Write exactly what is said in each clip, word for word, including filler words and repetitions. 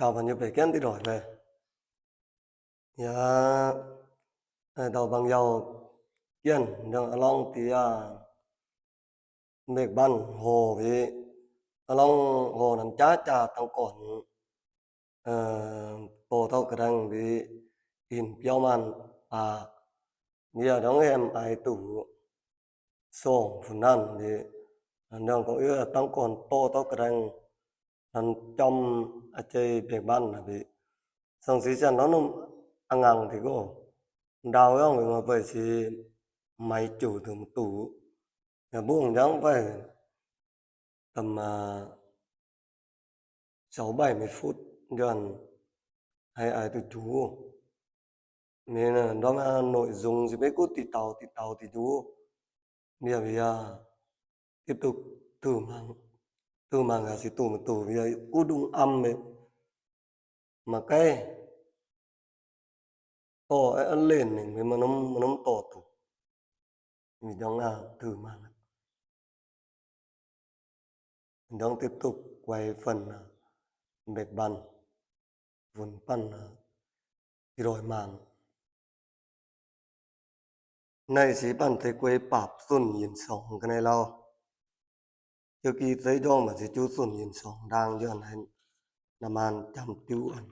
Tau bang yau pê kiên ti đảy pê. Ya, ơ, tau bang yau kiên, dang along ti ya, bek băn hô bi, along hô năn chá chá tang kon, ơ, tô tau kơdang bi, in piao man, a, ya dang em ai tu, song phun năn bi, dang kon ư tang kon tô tau kơdang, năn chom a chê bek băn na bi. Song si chăn nó nôm angang ti cô. Đau yong bi mà pây si mai chủ tùm tụ. Ya buông dang pây tầm, à, sáu bảy mươi phút dần hay ai tu chủ. Nên là đó là nội dung si bê cô ti tàu, ti tàu, ti chủ. Bây giờ, bây giờ tiếp tục thử mang, thử mang gà si tụ mà tụ bây giờ cô đúng âm mê. Mà cái to ấy ăn lên này, mà nó, mà nó to tụ. Vì dang, à, thử mang. Dang tiếp tục quay phần, à, bek băn, vun păn, à, ti đảy mang. Nây si păn te quay pap sùn yin song kơ nây lau. Chơ ki tây dong mà si chu sùn yin song đang dơn hên. Năm an chăm tiu ăn.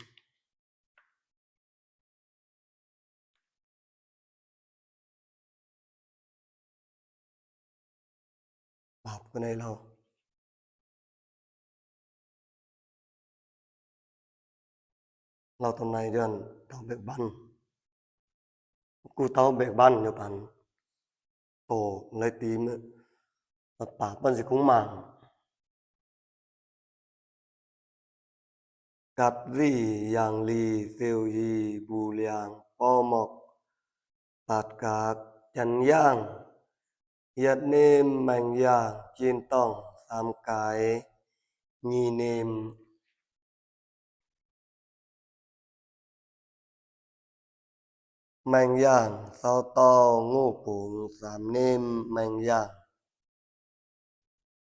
Pap kơ nây lau. Lau tôm nây dơn tau bek băn. Cô tau bek băn dơn păn. Tô, lai ti mê. Pap păn si cũng mang. Cắt rỉ, yàng lì, xêu hì, bù liàng, po mọc, pạt cạc, chắn yang, yet nêm, meng yang, chín tòng, sám cái, nhi nêm. Meng yang, sáu to, ngô cuống, sám nêm, meng yang.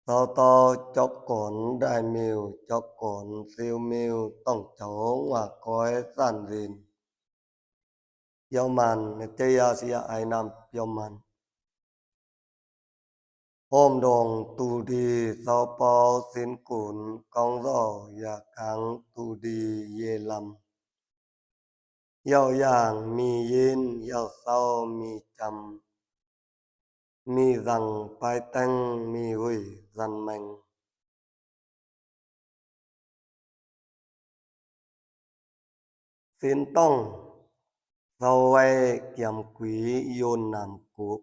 Sáu to, chọc cốn, đài mêu, chọc cốn, siêu mêu, tổng chấu, ngoa cói, sản rìn. Yau man, chây ya si ya ai năm yau man. Hôm đồng tụ đi, sáu pau, xin cún, cong rỏ, ya cáng, tụ đi, yê lăm. Yau yang, mì yin, yau sau, mì chăm, mì dăng, pai teng, mì hủy, dăn meng. Xin tòng, sau vay, kiam quỷ, yôn nam cụp.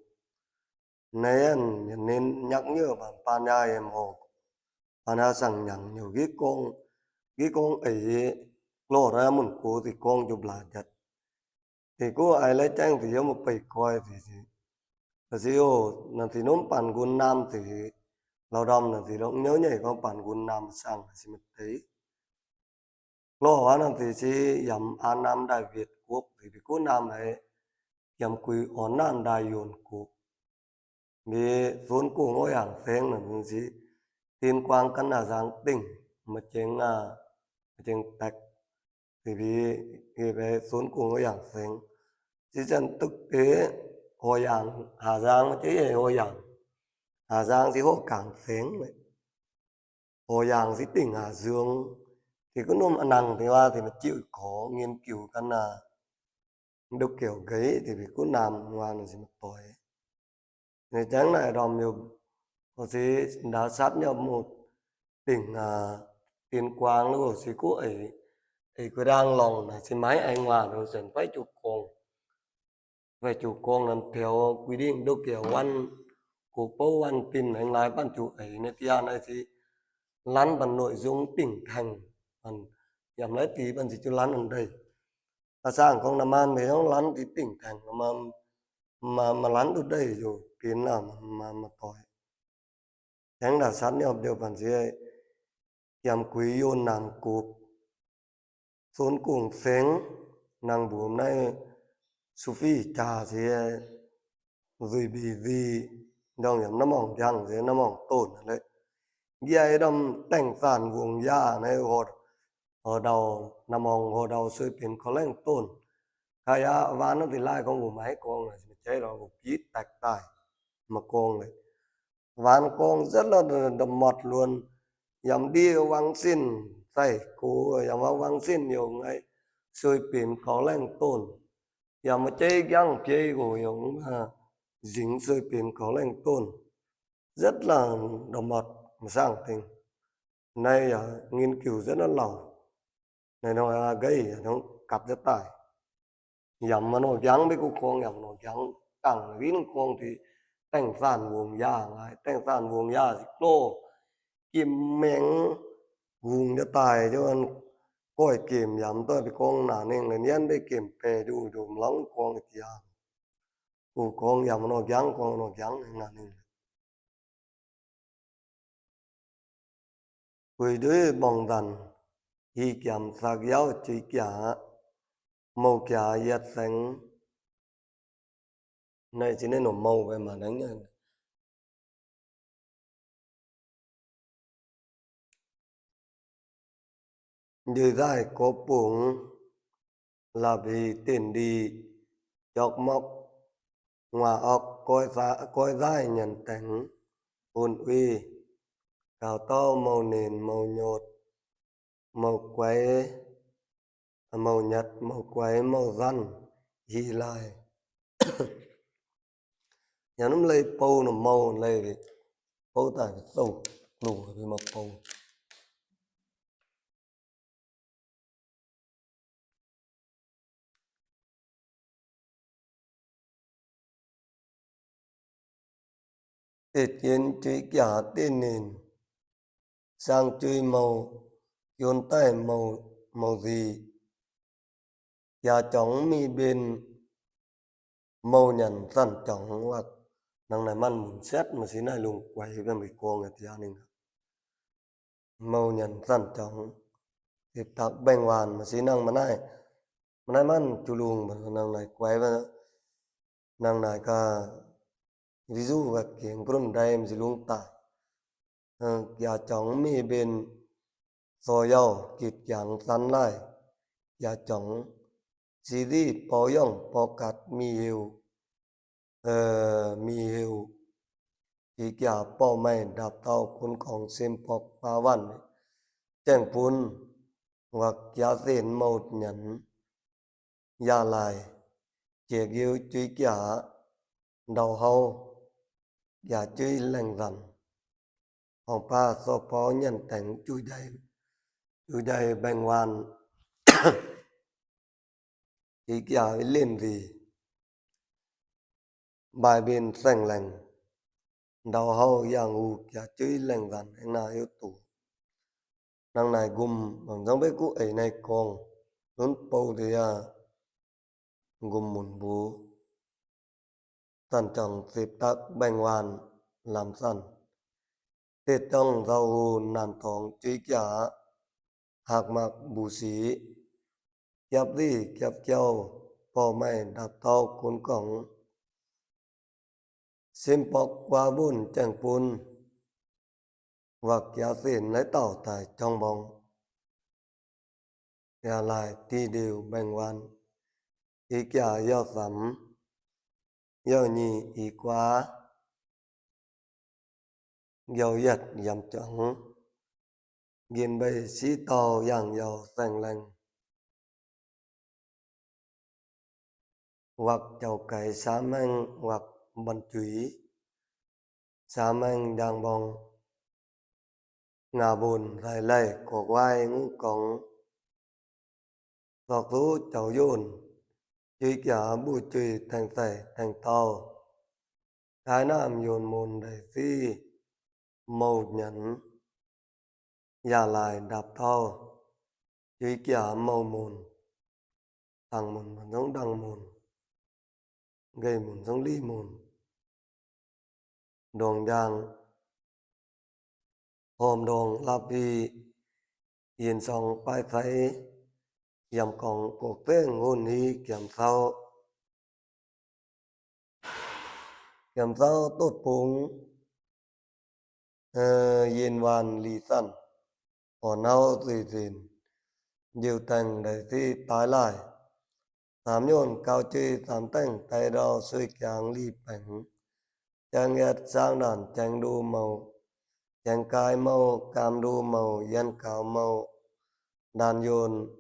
Nây ăn, nên nhắc nhở bản pan ya em hồ. Pan ya săng nhăng nhiều ghi công, ghi công ấy, lô ra mùn cú thì công chụp là giật. Thì cú ai lấy chăng thì yếm một pầy coi thì, thì. Là si ô, năn thì nốm pan gun nam thì, lao đom năn thì lông nhớ nhảy con pan gun nam săng là si mật tế. Lô hóa năn thì si yắm an nam Đại Việt Quốc, thì, thì cú nam ấy, yắm quỷ ổn nam Đại Yuan Quốc. Bi Xuân Cung Ngôi Hàng Seng năn thì si, Tuyên Quang Căn Hà Giang tỉnh, mà chêng, à, mà chêng tẹc. Thì bi, thì bi Xuân Cung Ngôi Hàng Seng. Chứ trên thực tế, Hội Hàng Hà Giang mà chứ Hội Hàng Hà Giang si Hội Cảng Seng mẹ. Hội Hàng si tỉnh Hà Dương. Thì cứ nôm ăn năng thì qua thì mà chịu khó nghiên cứu căn là đúc kiểu gấy thì bi cứ nằm ngoài nó si mà tối. Nè chắng nại đom yôp, có si đã sáp nhập một tỉnh, à, Tuyên Quang, lố có si cú ấy, ấy cứ đang lòng nè, si mái ai ngoa rồi sân phải chụp công. Phải chụp công năn theo quy định đúc kiểu văn, cục bố văn tin anh lai bản chụp ấy nè, tia nè si lăn bản nội dung tỉnh thành, bản yăm lai tí bản si chụp lăn ăn đây. Ta sang công nà man mê hông lăn ti tỉnh thành mà, mà, mà lăn đu đảy dù, piến là mà, mà, mà tội. Chắng đã sát nhập điều bản si, yăm quỷ yôn nàn cụp. Xuân cuồng seng, năng buôm nây, su phi cha si, Dùi bi di, dong yăm nà mỏng dăng dê, nà mỏng tổn lê. Gia đăm tẻng sản vuông ya nê, hột, Hua đau, năm hong hua đau xuôi pên kho lèng tồn. Kha ya van nó thì lai khong gum mảy cuông leh, mă chảy ro gum pít tẹk tai. Mă cuông leh. Van cuông rất là đ-, đ-, mọt luôn. Yăm đi vắng xin, thầy cô, yăm vắng xin nhiều ngày. Xuôi pên kho lèng tồn. Yăm mă chảy giăng chảy gô yong, à, dính xuôi pên kho lèng tồn. Rất là đ-, mọt, mă sang teng. Này, à, nghiên cứu rất là lâu. Này nó, à, gây, à, nó cặp rất tài. Yăm mă nọ giăng bê cu cuông, yăm mă nọ giăng cẳng, ví nông cuông thì teng san vuông ya, lai, teng san vuông ya, thì lô, kim meng, vuông rất tài, chứ ăn coi kiểm yăm tôi bị cuông nả nên là nhắn bê kiểm pè đủ, đủ lắm cuông thì à. Cu cuông yăm mă nọ giăng, cuông nọ giăng, nả nên. Quây đuối bong dăn, hi kiam sạc yáo chuối kia, mâu kia yet seng. Này, chỉ nên nổ mâu về mà đánh nha. Dơi dai có pung, lặp hì tền đi, chọc mọc, ngoa ọc, coi xa-, coi dai nhẳn teng, ôn uy, cào tau mâu nền, mâu nhột, mâu quấy, mâu nhật, mâu quấy, mâu dăn, hì lai. Nhắn nắm lây pâu nọ mâu lây, pâu tải sâu, lù vì mâu pâu. Tết yên chuối kia tết nền, sang chuối mâu, yôn tai mâu, mâu gì. Kia chỏng mì bên mâu nhẳn săn chỏng hoặc năng này măn mủn sét mà xí này lùng quay bên bị cuông ngặt ya ninh. Mâu nhẳn săn chỏng. Tiệp tạc beng hoàn mà xí năng mà này. Mà này măn chu lùng mà năng này quay và năng này ca ví dụ và kiếng prun đây mà xí lùng ta. Ờ, kia chỏng mì bên so yau kịt kiang săn lai. Kia chỏng xí đi po yong po cắt mì hiu. Ơ, mì hiu. Ký kia po mày đạp tau khốn khóng xiêm pok pa vặn. Cheng phun, hoặc kia tên mâu nhắn. Ya lai, chia kiu chuối kia, đau hâu, kia chuối leng dặn. Hong pa so po nhắn teng chuối đay, chuối đay beng hoàn. Ký kia lên gì. Bài bên seng leng. Đau hâu yang u kia chuối leng dặn, heng na hiu tụ. Năng nại gum, bảng dòng bê cú ê nại cuông, lún pâu tê ya, gum mủn bú. Săn chỏng sịp tắc beng hoàn, lăm săn. Tết chỏng dâu hù nản tỏng chuối kia, hạc mạc bù xỉ, kiặp đi kiặp kiâu, po mày đạp tau khốn khóng. Xiêm pok qua bùn cheng phun, hoặc kia tên nãy tàu tại trong bóng. Ya lai ti đều beng hoàn, ý kia yau sắm, yau nhị ý qua, yau yet yăm chỏng, gin bày xí tàu yang yau seng leng. Hoặc chầu cải xá meng hoặc bần chuối, xá meng đang bong, ngà bồn lai lai cỏ quai ngũ cống. Dọc dú chầu yôn, chuối kia bu chuối teng tẻ teng tàu. Thái Nam yôn môn đảy si, mâu nhắn, ya lai đạp tàu, chuối kia mâu môn, tăng môn môn dống đăng môn, gây môn dống lý môn. Đuông đang, hôm đuông lặp hi, yên song pai thái, yăm cỏng cột teng hôn hi kiăm sau. Kiăm sau tốt pung, ơ, yên hoàn lì săn, ổn hâu tùy duyên. Dịu teng đảy ti tai lai. Tam nhôn cao chưi tam teng tai rau sui kiang li peng. Cheng yet sang đàn cheng đu mâu. Cheng cai mâu, cam đu mâu, yên cao mâu. Đàn yôn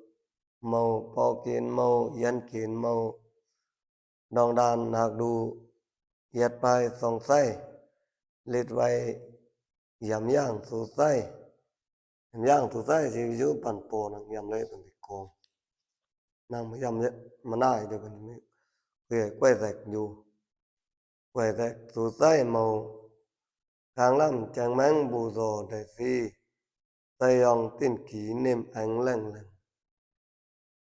mâu, po kin mâu, yên kin mâu. Đong đàn hak đu, yet pai song sai, lit vai yăm yang su sai. Yăm yang su sai si ví dụ păn pô năng yăm lê păn ti kông. Năng yăm lê, mà nai cho păn ti quay, quay dẹt yu. Quay dẹt su sai mâu. Khang lăm cheng meng bu dô đảy si. Tây yong tin ký niêm ánh leng leng.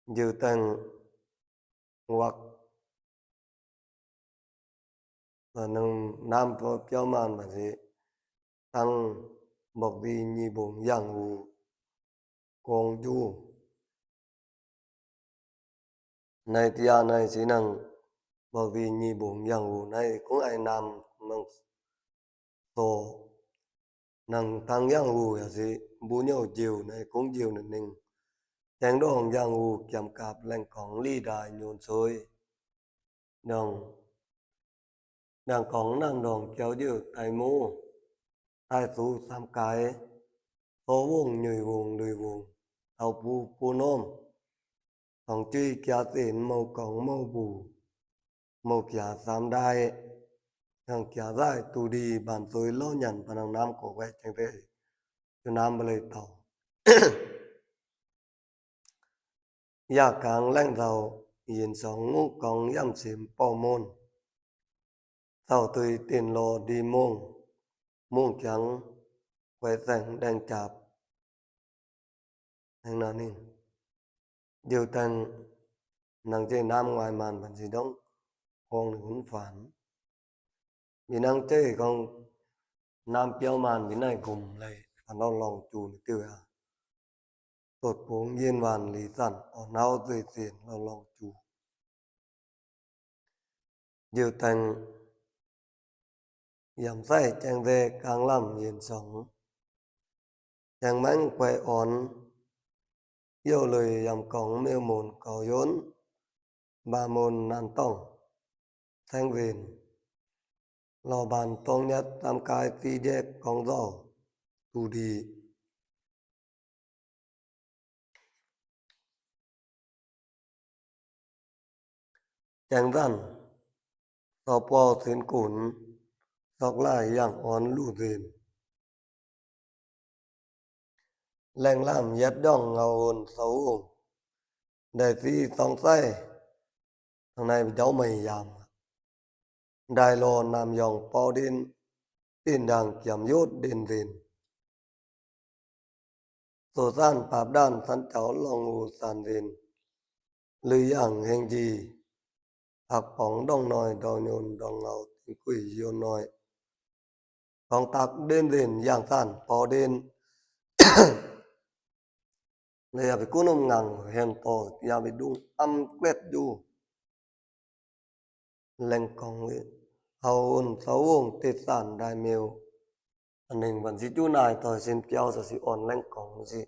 Dịu teng wak. Và năng nam pơ piao man bản si tăng bộc di nhi bùng yang wu kông ju. Nai tia nai si năng bộc di nhi bùng yang wu nai cũng ai nam măng tô. Năng tăng yang wu ya si bu nhâu dịu nai cũng dịu nai ninh. Cheng đong yang wu kiam kap leng kong li đai nhôn sôi. Đong, đang kong năng đong kéo dịu tai mô. Tai su sam cái. Tô vung nhùi vung đùi vung. Tàu pu pu nôm. Kong chui kia tên mâu kong mâu bu. Mâu kia sam đai. Yang kia dai tu đi bản sôi lô nhẳn pă năng nam cổ quay cheng tê. Chu nam bơ lê tàu. Ya kang leng dau, yin song ngũ kong yăm sim pô môn. Dau tui tin lô đi mông, mông chăng, quay teng đeng chạp. Heng na ninh. Dịu teng, năng chê nam ngoại man bản si đông, kong ninh hun phản. Vì năng chê kong nam piao man vì nai gum lạy, phản lòng lòng chu ninh tiêu ya. Tột cuống yên vàn lý sản, ổn háo dễ tiền lo lòng chủ. Dịu teng, yăm sai cheng dê cang lăm yên sống. Cheng meng quay ổn, yêu lời yăm cống mêu môn cầu yốn, ba môn nan tòng, thanh vên. Lo bàn tông nhất tam cái ti dek cống dầu, tu đi. Cheng dăn, sop pô sin cun, sọc lai yang ôn lu din. Leng lam yet dong ngau ôn sâu ung. Đảy si song sai, thằng này bi dấu mày yam. Đài lô nam yong pô din, tin đang kiam yốt din din. Sổ san pap đan săn cháo lòng u san din. Lư yang heng ji. Hak póng dong noi, dong nhôn, dong ngau, tin quỷ yôn noi. Kong tak đến din yang san pô din. Lư ya bi cú nôm ngang hèn tô, ya bi đung âm quét du. Leng kong lư. Hâu ôn sâu ung tịt san đài mêu. Anh ninh vẫn si chu nai thôi xin piao sa si ôn leng kong si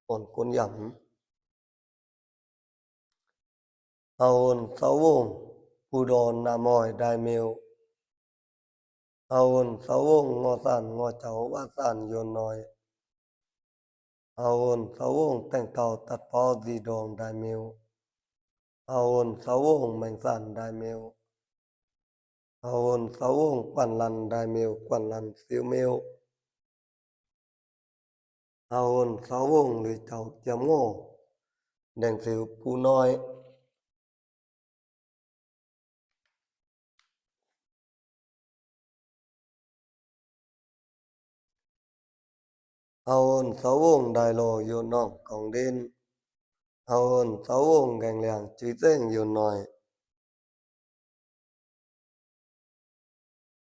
ôn côn yam. Hâu ôn sâu ung pu đô nam hoi đài mêu. Hâu ôn sâu ung ngo san ngo cháo vá san yôn noi. Hâu ôn sâu ung teng tàu tắt pô di đong đài mêu. Hâu ôn sâu ung meng san đài mêu. Hâu ôn sâu ung quan lăn đài mêu, quan lăn siêu mêu. Hâu ôn sâu ung lư cháo kiam ngô, đeng siêu pu noi. Hâu ôn sâu ung đài lô yôn nong kong đến. Hâu ôn sâu ung geng leng chư teng yôn noi.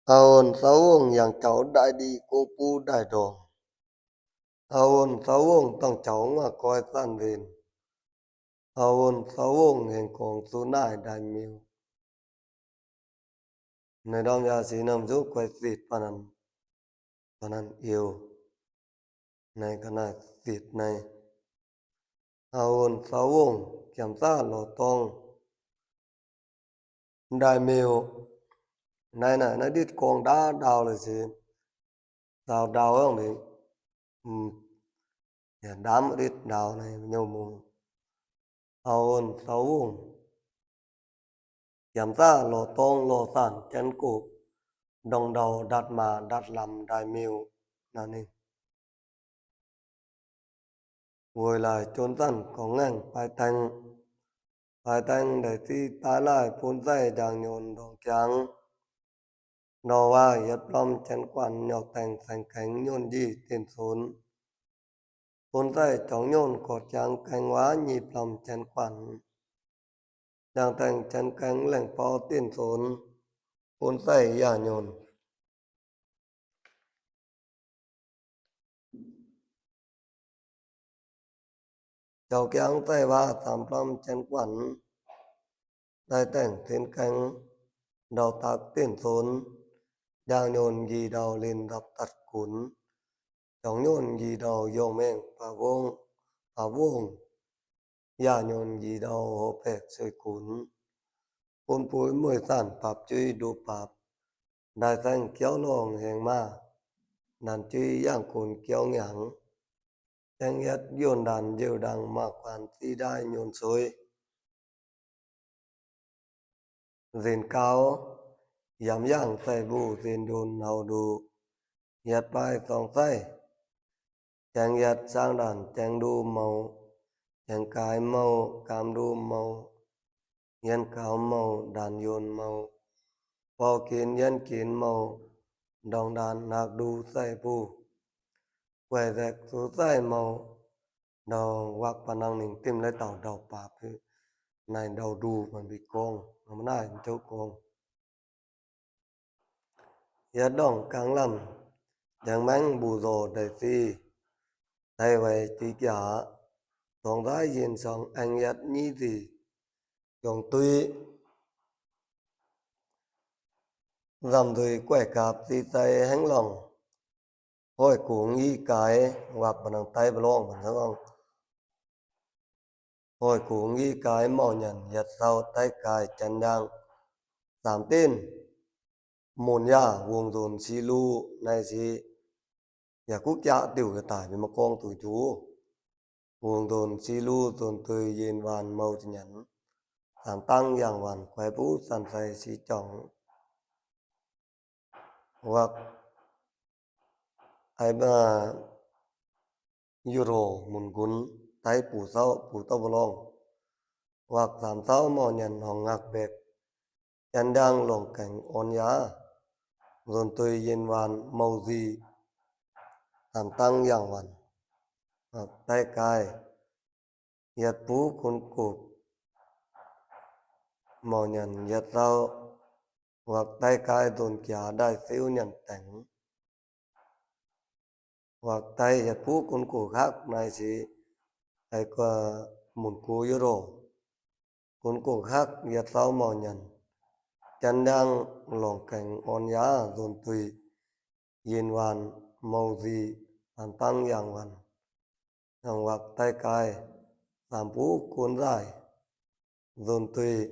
Hâu ôn sâu ung yang cháo đài đi cô pu đài đong. Hâu ôn sâu ung tong cháo ngoa coi san vên. Hâu ôn sâu ung heng kong su nai đài mêu. Nai đom ya si nôm su quay sit pă năn, pă năn iu. Nai ka nai sit nai. Hao hôn, sáu vùng, kiểm soát lò tông, đài mèo. Này nè, nó đít con đá đào là gì? Đào, đào không thì, ừ, đám đít đào này nhiều mùa. Hao hôn, sáu vùng, kiểm soát lò tông, lò sản, chén cụp, đồng đầu, đặt mà, đặt lắm, đài mèo. Nè, này. Vội lai chôn sẳn cỏng ngàng pai teng. Pai teng đảy ti tai lai pôn dạy đang nhôn đong kiang. Đo wa yết plom chén quản nhọc teng seng keng nhôn dì tiền sốn. Pôn dạy chỏng nhôn cột kiang keng wa nhị plom chén quản. Đang teng chén keng leng pao tiền sốn. Pôn dạy ya nhôn. Chau kiang tai wa tam plom chén quản. Đai teng thiên keng, đau tạc tiền sốn. Đang nhôn gì đau lên đập tặt cún. Chỏng nhôn gì đau yông meng pa vuông, pa vuông. Ya nhôn gì đau hô pek sơi cún. Pôn pui mười sản pap chuy đu pap. Đai teng kiao long heng ma. Đan chuy yang cún kiao ngang. Cheng yết yôn đan dêu đăng ma quản ti đai nhôn sôi. Dên cao, yăm yang say bu dên đôn hâu đu. Yết pai song say. Cheng yết sang đan cheng đu mâu. Cheng cai mâu, cam đu mâu. Yên cáo mâu, đan yôn mâu. Pau kiến yên kiến mâu, đong đan hạc đu say bu. Quẻ dẹc su say mâu, đau vặc pa năng ninh tim lai tảo đau pap. Này đau đu măn bi công, nó măn ai chấu công. Yết đỏng cang lăm, cheng meng bu dô đảy si. Đảy vay chi kiả, tông dái yên song eng yết nhí si. Dông tui, dăm tui quẻ cạp si say heng lòng. Hỏi cúng yi cái, vặc pa năng tai pa long, pa năng. Hỏi cúng yi cái mâu nhẳn yết sau tai cai chăn đang. Sảm tin. Môn ya, vuông dôn si lu, này si. Ya cú kiạ tiểu ya tải bi ma công tui chu. Vuông dôn si lu dôn tui yên van mâu chi nhẳn. Sảm tăng yang van quay pú săn say si chỏng. Vặc ai ba yu rô mùn cún, tai pù sáu, pù tốc bô long. Vặc sảm sáu mò nhẳn hỏng ngạc bẹc, chăn đang lỏng kẻng ôn yá. Dôn tui yên van mâu di, sảm tăng yang van. Vặc tai cai, yết pú cún cụp, mò nhẳn yết sau. Vặc tai cai dôn kiả đai siu nhẳn tẻng. Vặc tai yết pú cún cụp khắc nai si, ai cua mùn cu yu rô. Cún cụp khắc yết sau mò nhẳn. Chăn đang lỏng kẻng ôn yá dôn tui yên van mâu di, sảm tăng yang van. Yang vặc tai cai, sảm pú cún dai. Dôn tui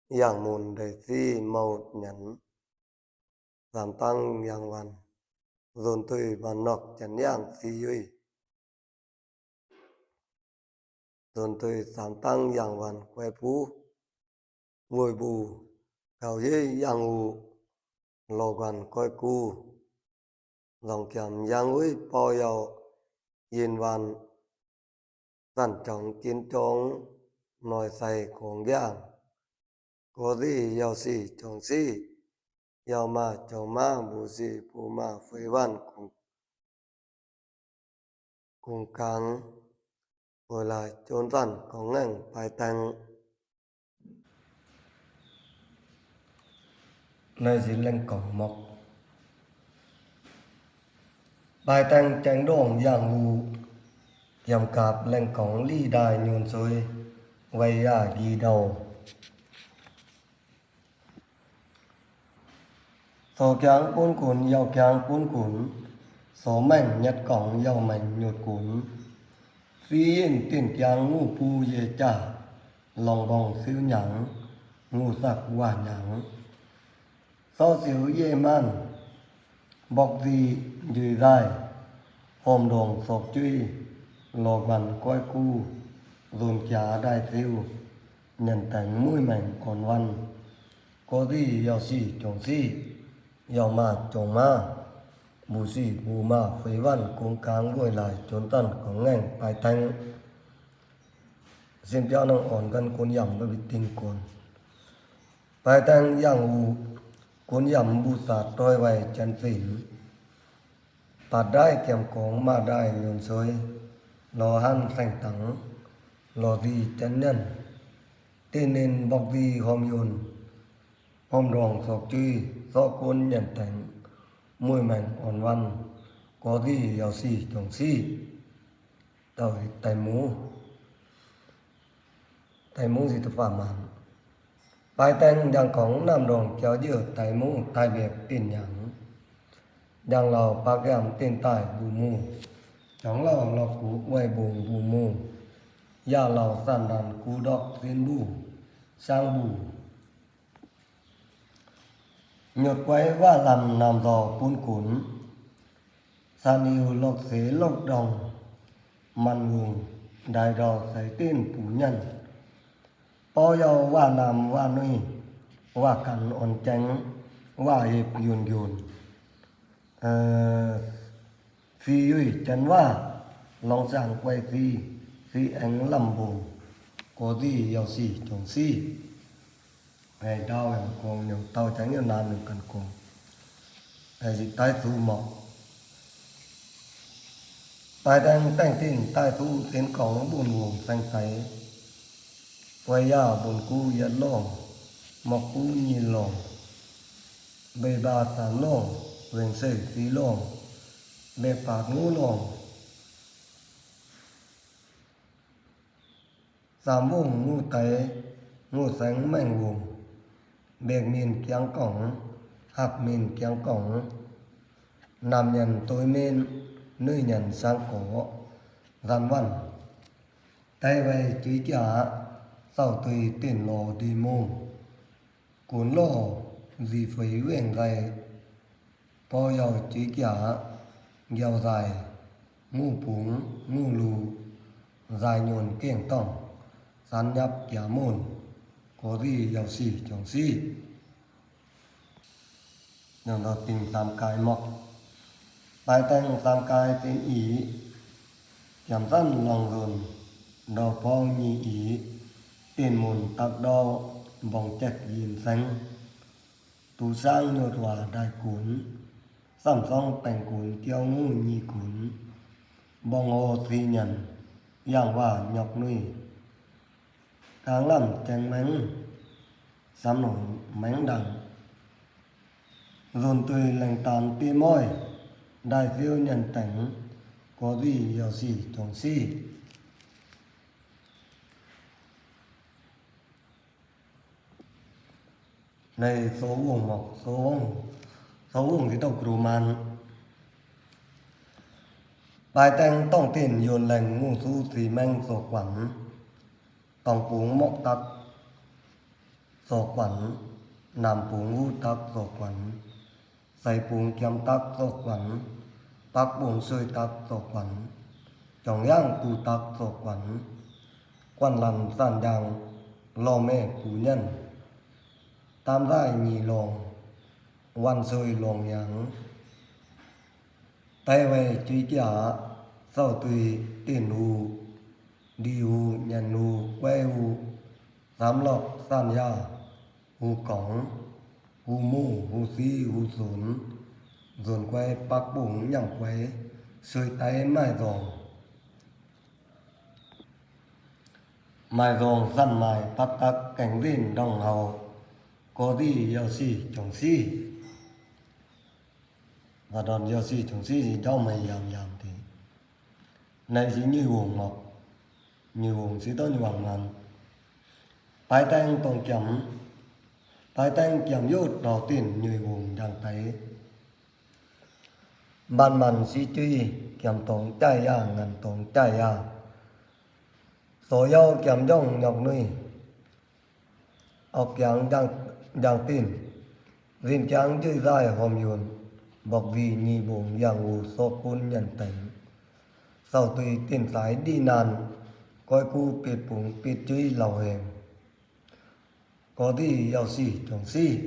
yang môn đảy si mâu nhẳn. Sảm tăng yang van. Dôn tui van nọc chăn yang si yuy. Dôn tui sảm tăng yang van quay pú. Vội bu, gạo yê yang u, lô quan coi cu. Dòng kiăm yang ui po yau, yên van, săn chỏng kin chỏng, nói say cuông giang. Có gì yau si chỏng si, yau ma chỏng ma, bu si bu ma phơi van cuông. Cuông cang, vội lai chôn sẳn cỏng ngàng pai teng. Nai si leng cỏng mọc. Pai teng cheng đong yang u, yăm cạp leng cỏng li đai nhôn sôi, vay ya gi đầu. Sổ kiang pun cun, yau kiang pun cun, sổ mẻng nhật cỏng, yau mẻng nhột cun. Phi yên tiên kiang ngù pu ye chạ, lòng bong siu nhắng, ngù sặc wa nhắng. Só siu ye man, bọc di dui dai, hôm đồng sọc chui, lo găn coi cu, dồn kiá đai siu, nhận tánh mùi mẻng còn văn. Có gì yào xỉ chổng xỉ, yào mạ chổng mạ, bu xỉ bu mạ phế văn cuống cáng vội lai chốn tăn có ngành pai thăng. Xin piao năng ổn gắn cuốn yẩm với vị tinh cuốn. Pai thăng yang u, cuốn yẩm bu sa trôi vay chân xỉn. Pạt đai kiêm cống mạ đai nhôn sôi, lo hăn sành tắng, lo di chân nhân. Tin nên bọc di hôm yôn, hôm rong sọc chui, sọ cuốn nhận tánh, mùi mẻng ổn văn, có gì yào xỉ chổng xỉ. Tau tai mu. Tai mu gì tụi phạm mạn. Pai teng đang cống nam rong kéo dưa tai mu tai bẹc tin nhắn. Đang lầu bác gam tin tai bu mu. Chóng lầu lọc cú quay bùng bu mu. Ya lầu sàn đàn cú đọc tin bu, sang bu. Nhột quay wa lăm nam dò pun cún. San iu lộc xế lộc đồng, mặn vùng, đài đò sấy tin pú nhân. Po yau wa nam wa nui, wa cắn ôn chánh, wa hiệp yun yun. Ờ, phi yui chắn wa, lòng sàng quay phi, phi ánh lăm bù, có gì yau xỉ chổng xỉ. Ngày đau em cuồng nhiều tàu tránh nhiều nan đừng cần cuồng. Ngày dịch tái thu mọc. Pai teng teng tin tai thu tiến cống buôn buồng xanh tái. Quay ya buôn cú yết lông, mọc cú nhi lông. Bê ba tán lông, vẹng sể phi lông. Bê pạt ngũ lông. Sam vùng ngụ tái, ngụ sánh mẹng vùng, bẹc mìn kiang cổng, hặc mìn kiang cổng, nam nhẳn tôi mên, nư nhẳn sang có, gian văn. Tái vay chưới chả, sầu tùy tiền lò đi mông. Cuốn lò, dì phấy vẹng gầy, po yau chưới kiả, giàu dài, ngù púng, ngù lù, dài nhôn kiểng tỏng, sán nhắp kiả môn, có gì yau xỉ chổng xỉ. Nhọn đo tình tam cai mọc. Pai teng tam cai tên ý, kiảm săn lòng dồn, đo po nhi ý, tên môn tắc đo, bong chẹc yên sánh. Tu sang nhột wa đai cún, sắm song peng cún kiêu ngù nhi cún, bong hô thi nhẳn, yang wa nhọc nui. Cang lăm cheng meng, sắm nổi meng đăng. Dồn tùy leng tan ti môi, đai phiêu nhẳn teng, có gì yau xỉ chổng xỉ. Này số vuông mọc, số vuông, số vuông thì đâu kru man. Pai teng tỏng tin yôn leng ngụ su xi meng số quán. Tỏng púng mọc tắc số quán. Nam púng hú tắc số quán. Say pung kiam tắc dọc quẳn, pắc bông sơi tắc dọc quẳn, chỏng yang tu tắc dọc quẳn, quặn lăn sạn dang, lo mẹ pú nhần, tam dại nhị lòng, văn sơi lòng nháng. Tay vay chuối chả, sầu tùy, tiền hù, đi hù, nhần hù, quay hù, sám lọc, sạn ya, hù cỏng, hù mù, hù si, hù sốn, dồn quay, pắc bủng, nhẳng quay, sơi tay, mài dòng. Mài dòng, săn mài, pắc tắc, cảnh vịn, đồng hầu, có gì, yau si, chỏng si. Và đòn yau si, chỏng si, thì cháu mày yàm yàm thì. Này si như huống mọc, như huống si đó như huống mặn. Pai teng tông kiam, pai teng kiam yôt đầu tiên như huống dang tay. Ban mặn si chuy, kiam tông chai ya, ngăn tông chai ya. Tố yau kiam dòng nhọc nuy, ốc kiang dang, dang tin, rin kiang dơi dai hom yun, bọc di nhị bổng yang u sô kun nhăn teng. Sau tui tin sai đi nan, coi cu pit pung pit chuy lầu heng. Có di yau si chồng si.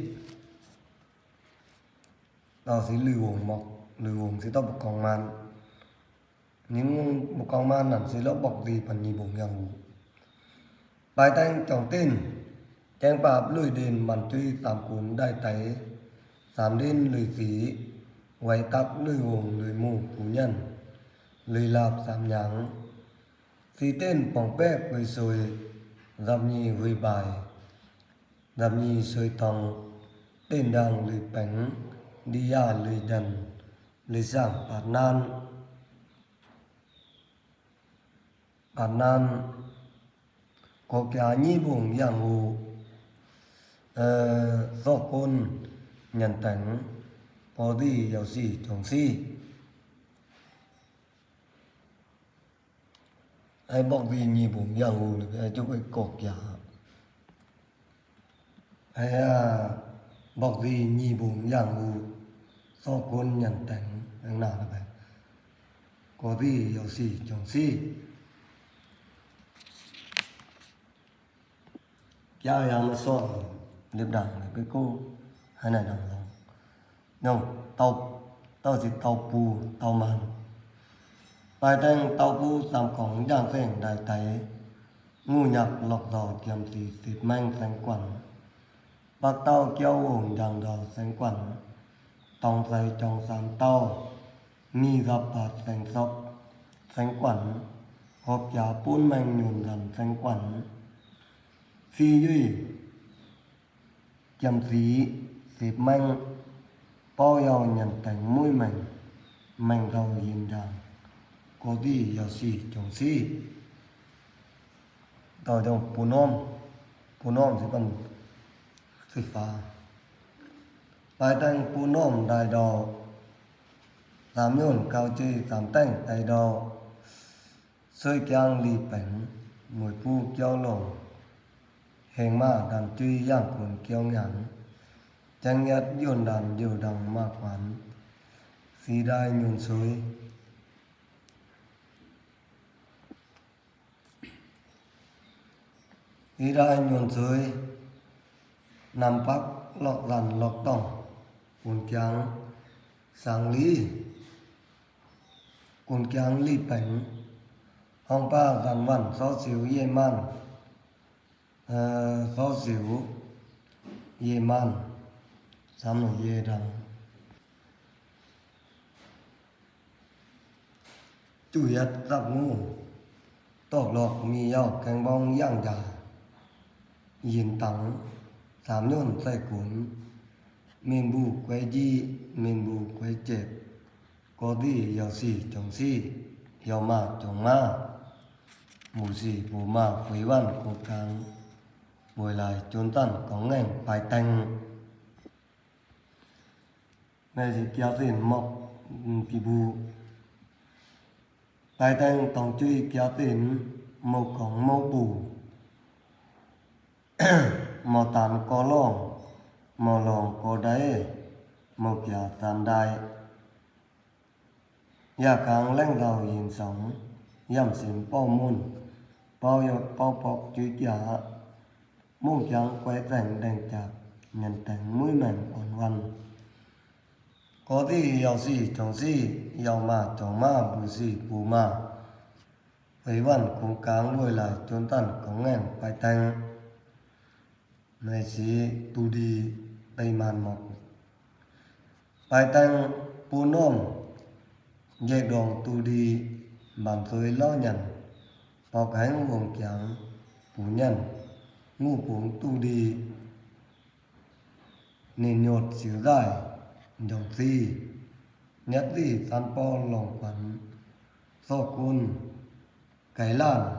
Tao si lư wong mọc, lư wong si tao bọc công an. Những bọc công an nản si ló bọc di păn nhị bổng yang u. Pai teng chồng tin, cheng pap lư đền mặn chuy tam cún đại tái, sam đền lư si, quay tắc lư wong lư mu phu nhân, lư lạp sam nhang. Si tên pong pek quay sôi, dap nhị huy bài, dap nhị sôi tòng, tên đang lư peng, đi ya lư đần, lư sang pạt nan. Pạt nan, có kia nhị bổng yang u, ơ, sô kun nhăn teng, có di yau si chồng si. Ai bọc di nhị bổng yang u, ai chụp ai có kia. Ai, à, bọc di nhị bổng yang u, sô kun nhăn teng, yang na là vậy. Có di yau si chồng si. Kia yang mà sô, liếp đảng này cái cô, hai này đảng lòng. Nhông, tau, tau si tau pu, tau man. Pai teng tau pu tam cổng yang seng đại tái, ngu nhạc lọc dò kiam si sip meng seng quẩn. Bắc tau kiêu wong yang dò seng quẩn. Tòng say chong sam tau, ni dap pạt seng sọc, seng quẩn. Hộp kia pun meng nhun dần seng quẩn. Si yuy, kiam si, sip meng, pau yau nhăn teng mui meng, meng rau yin yang, có di yau si chồng si. Tao chồng pu nom, pu nom si păn si pha. Pai teng pu nom đại đạo, tam nhôn cao chê tam teng đại đạo. Sôi kiang li peng, mùi pu kiêu lồng. Heng ma đàn chuy yang cuốn kiêu ngắn. Chang yết yuôn đàn diu đăng ma quán. Si đai nhôn sôi. Si đai nhôn sôi. Năm bắc lọc dàn lọc tòng. Cuốn kiang sang li. Cuốn kiang li peng, hong pa dăn vặn xó xíu yê man, ơ, xó xíu yê man, sắm nụ yê đăng. Chu yết dắp ngù, tộc lộc mì yau keng bong yang ja, yin tắng, sám nhôn say cún, mìn bu quay ji, mìn bu quay chệt, có gì yau si chông si, yau ma chông ma, bu si bu ma phuy vằn cô cang, bôi lai chốn tăn cóng ngành pai teng. Mẹ si kiao tịn mọc, ki bu. Pai teng tong chuy kiao tịn, mâu cóng mâu bu. Mâu tăn co lòng, mâu lòng co đáy, mâu kiao tăn đai. Ya cang leng rau yin song, yăm sim pau môn, pau yot pau pok chuy kiao. Mông kiang quay teng đeng chak, nhen teng mui meng ôn văn. Có gì yau si chông si, yau ma chông ma, bu si bu ma. Phuy vằn cúng cáng bôi lai chốn tăn cóng ngành pai teng. Mẹ si tu đi tây man mọc. Pai teng pu nôm, dạy đong tu đi, bản xôi lo nhẳn, pok hẻng vuông kiang, pu nhẳn, ngu cuông tu đi. Nền nhột xỉu dại, dòng si, nhất đi săn po lòng quán, so côn, cái lan,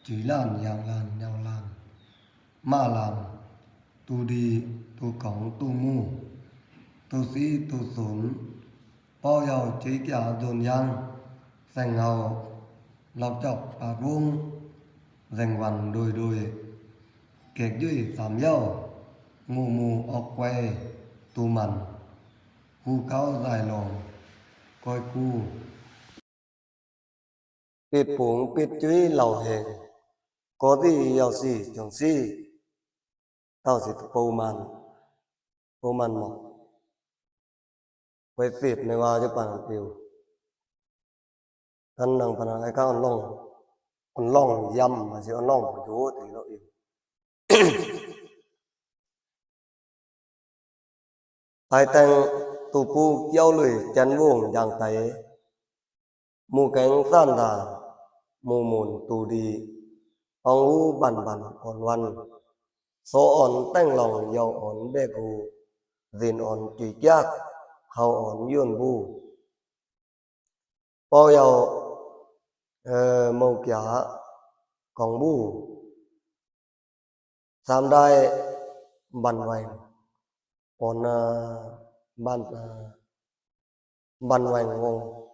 chuối lan, yang lan, nhau lan, mạ lan, tu đi, tu cống, tu mu, tu si, tu sốn, pau yau chuối kiao dồn yang, seng hàu, lọc chọc, pạt vuông. Deng wăn đôi đôi, kẹk djuối tam djảu, ngô mu oóc quay, tu măn, hu cáo dại lom, coi cu. Pit pung pit chuối lảu heng, có gì yao xì chông xì. Tao xịt pâu măn, pâu măn mọc. Quay xịt này vào cho bạn hiểu. Căn năng bạn ai các ăn lòng, ăn lòng yăm mà chỉ ăn lòng của chú thì nó hiểu. Tái teng tu pú kiáu lười chăn vuông dang tảy. Mu keng san ra, mu môn tu đi, ong hú băn băn ôn wăn. Sô ôn teng lòng yau ôn bê gu, dên ôn chuy kiak, hâu ôn yuôn bu. Pô yau, ơ, mâu kiá, kong bu. Sam đai băn veng. Ôn, ơ, băn, ơ, băn veng vông.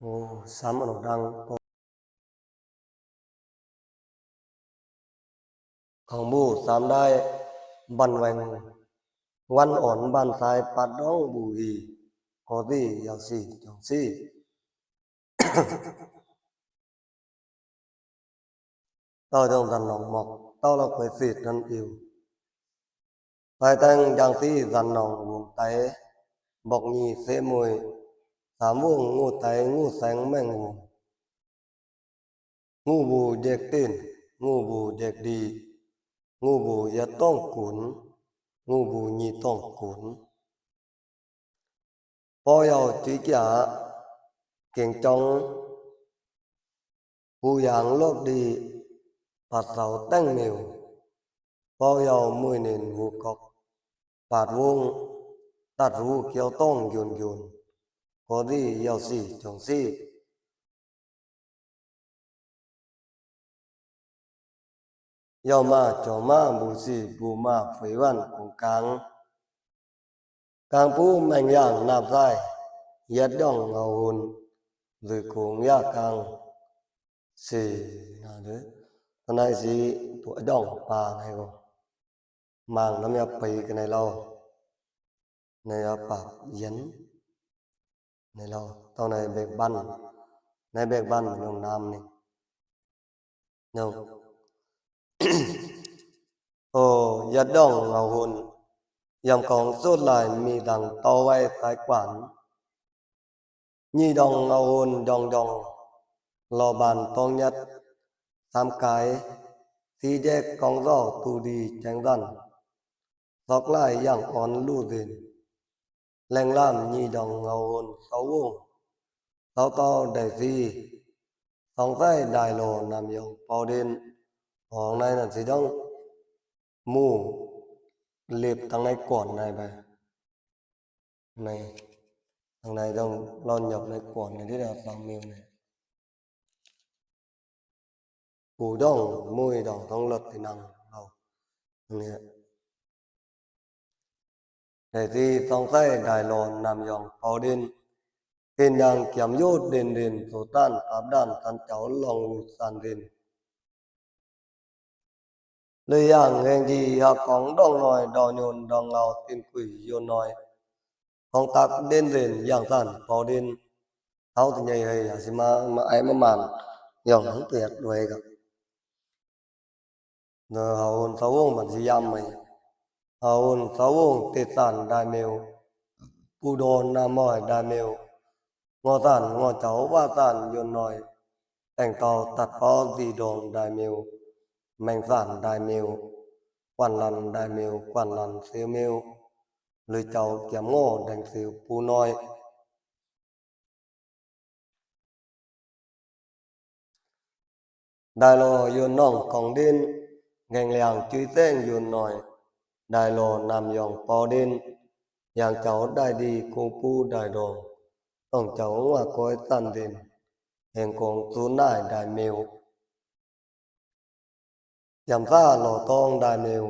Ồ, sam ôn đang. Kong bu sam đai băn veng. Wăn ôn băn sai pat dong bu hi. Có gì yao xì, chông xì. Tao dong dăn lòng mọc, tao lọc quay xịt năn iu. Tái teng dang tỉ dăn lòng vuông tảy, bọc nhì xế mùi, sam vuông ngô tảy ngô seng meng vuông. Ngô bu dek tin, ngô bu dek đi, ngô bu yet tông cún, ngô bu nhì tông cún. Pô yau chuy kiá, kiêng chong, hu yang lốc đi, pạt sau teng niu. Pô yau mùi nền hu cốc, pạt vuông, tặt hu kiêu tông dun dun. Có gì yao xì chông xì. Yau mà chô mà bu xì bu mà phưi wăn cung cang. Cang pú meng yang nạp dai, yet dong ngau hun, dư cung ya cang. Xì na dư. Tao nai xì tụi dong pa nai cô. Mang năm ya pây cái này lâu. Này ya pap yến. Này lâu. Tao này bẹc băn. Này bẹc băn mà nông nam này. Nông. Ồ, yết dòng ngầu hôn. Yăm cống sốt lại mì đằng tàu vay tài khoản. Nhì dòng ngầu hôn dòng dòng. Lò bàn tông nhất. Tám cái. Xí dép cống rau tu đi chén răn. Dọc lại yẳng ón lù dên. Leng lam nhì dòng ngầu hôn sáu vuông. Sáu tàu đại di. Sóng dây đại lô nằm yòng pau đên. Hóng này nằm xí dòng. Mù. Liệp thằng này còn này bài. Này. Thằng này dòng lon nhọc này còn này đi đào tàu mèo này. Phủ dòng mùi dòng thông luật thì năng lâu. Nè. Để thì thông tay đại lộn nằm dòng pháo đen. Tin đang kiểm dốt đền đền số tan áp đàn tan cháu lòng lụt sàn đền. Lưi yang heng di ha kong dong noi do nhôn dong ngau tin quỷ yôn noi. Kong tak đen đền yang tan pháo đen. Tao ti nhây hơi ya si ma ma ai ma man. Yòng hứng tuyệt đuôi gak. Nơ hào hôn sáu vuông bản di yam mày. Hào hôn sáu vuông tê tản đại mèo. Pu đô na mỏi đại mèo. Ngò tản ngò cháu ba tản yôn noi. Tẻng tàu tặt pó di đồn đại mèo. Mèng tản đại mèo. Quản lăn đại mèo, quản lăn siêu mèo. Lưới cháu kiểm ngộ đánh siêu pu noi. Đại lô yôn nòng còng đen, geng leng chuối teng yôn noi. Đại lô nằm yòng pau đen, yang cháu đại đi cung pu đại đồ. Tổng cháu ngoại cối tàn đen, heng công tu nại đại mèo. Yăm xa lò tong đại mèo.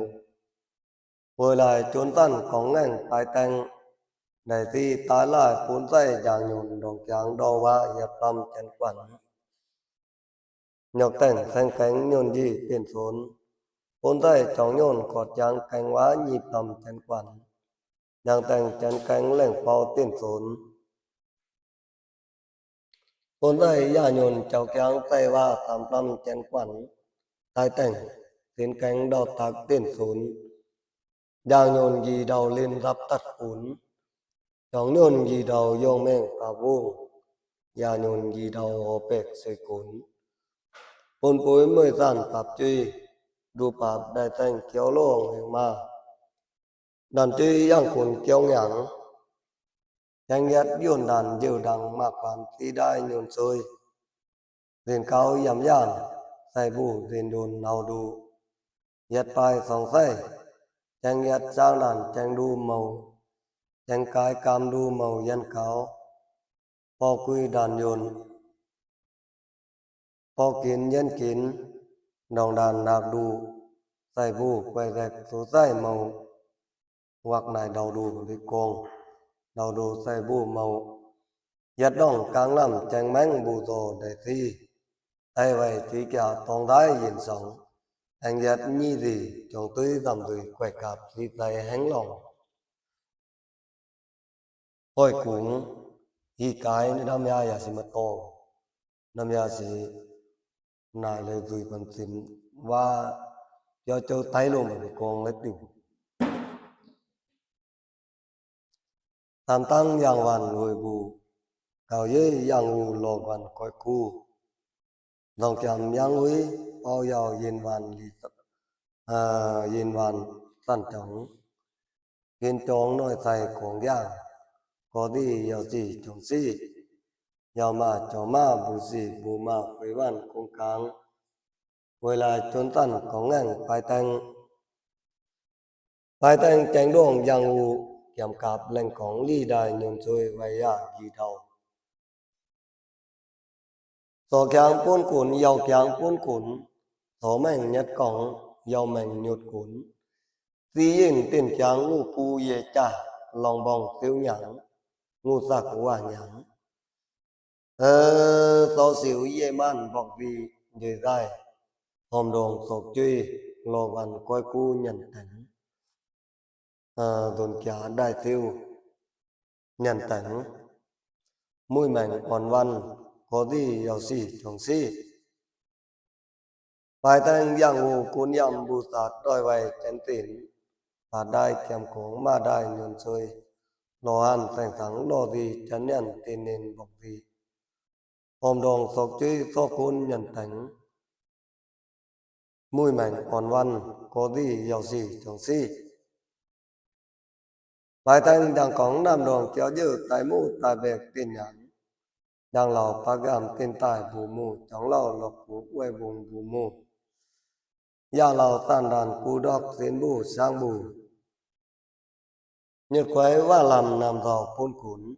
Pơi lai chốn tăn cong ngeng pai teng. Đại ti tai lai pun dây jang nhôn dong kiang đo wa yep tâm chen quản. Nhọc tẻng seng keng nhôn dì tền sốn. Pôn dạy chỏng nhôn cọt chang keng wá nhịp tăm chén quẳn. Nhang tẻng chén keng lẻng pau tền sốn. Pôn dạy yà nhôn chảu kiang tay wá tam plăm chén quẳn. Tai tẻng, sên keng đo tắc tền sốn. Yang nhôn dì đau lên dắp tắt cún. Chỏng nhôn dì đau yông meng pạp vuông. Yà nhôn dì đau hô pẹc sơi cún. Pôn pối mời dàn pạp chuy. Đu pạp đai tẻng kiêu lông heng ma. Đàn chuy yang cún kiêu ngảng. Chang yết yuôn đàn dìu đăng mạc quán ti đai nhôn sôi. Dên cao yăm yàn, say bu dên đôn nau đu. Yet pai song say, cheng yet chang đàn cheng đu mâu, cheng cai cam đu mâu yăn cao. Po kui đàn yôn, po kin yăn kin, đong đàn nạc đu, say bu quay rek số say mâu. Hoặc nại đau đu đi công, đau đu say bu mâu. Yet đong cang lăm cheng meng bu dô đảy thi. Tay vầy chuy kiạ tong đai yên song. Anh yet nhi dì, chông tưới dăm dùi quay cặp thi tay heng lòng. Ôi cũng, hi cái năm ya ya si mật tô. Năm ya si nại lê dùi bần tin. Và cho châu tay luôn mà đi công lết đu. Tam tăng yang van hui bu, kau yê yang u lo van koi ku. Dong kiam yang hui, pau yau yin van li, à, yin van săn chóng. Yin chóng nói thầy kuông yang, có đi yau si chóng si. Yau ma chó ma bu si bu ma khuy van kuông kang. Ôi lai chốn tăn có ngàng pai teng. Pai teng cheng đuông yang u, kiam cặp leng cỏng li đai nhôn sôi vay ya dì đau. Sổ kiang pôn cún, yau kiang pôn cún, sổ meng nhật cỏng, yau meng nhột cún. Di yên tiền kiang ngụ pu ye cha, lòng bong siêu nhãng, ngụ sặc wa nhãng. Ơ, sổ siêu ye man bọc vì dễ dai, hòm đồng sổ chuy, lo văn coi cu nhần tánh. Ơ, dồn kiá đai siêu nhần tánh. Mùi mẻng ỏn văn, có gì yau si chông si. Pai teng yang u cún yăm bu sat đòi vay chén tin. Pạt đai kiam cống mà đai nhôn sôi. Lo hăn teng thắng lo di chén nhăn tin nên bọc di. Hòm đồng sọc chuy sọc cún nhăn teng. Mùi mẻng ỏn văn, có gì yau si chông si. Pai teng đang cỏng nam đồng kéo dư tai mù tai bẹc tin nhắn. Đang lầu pa gam tin tai bu mù, chóng lầu lộc cú quay vùng bu mù. Ya lầu tan đàn cú đọc tin bu sang bu. Nhật quay wa lăm nam thọ pôn cún,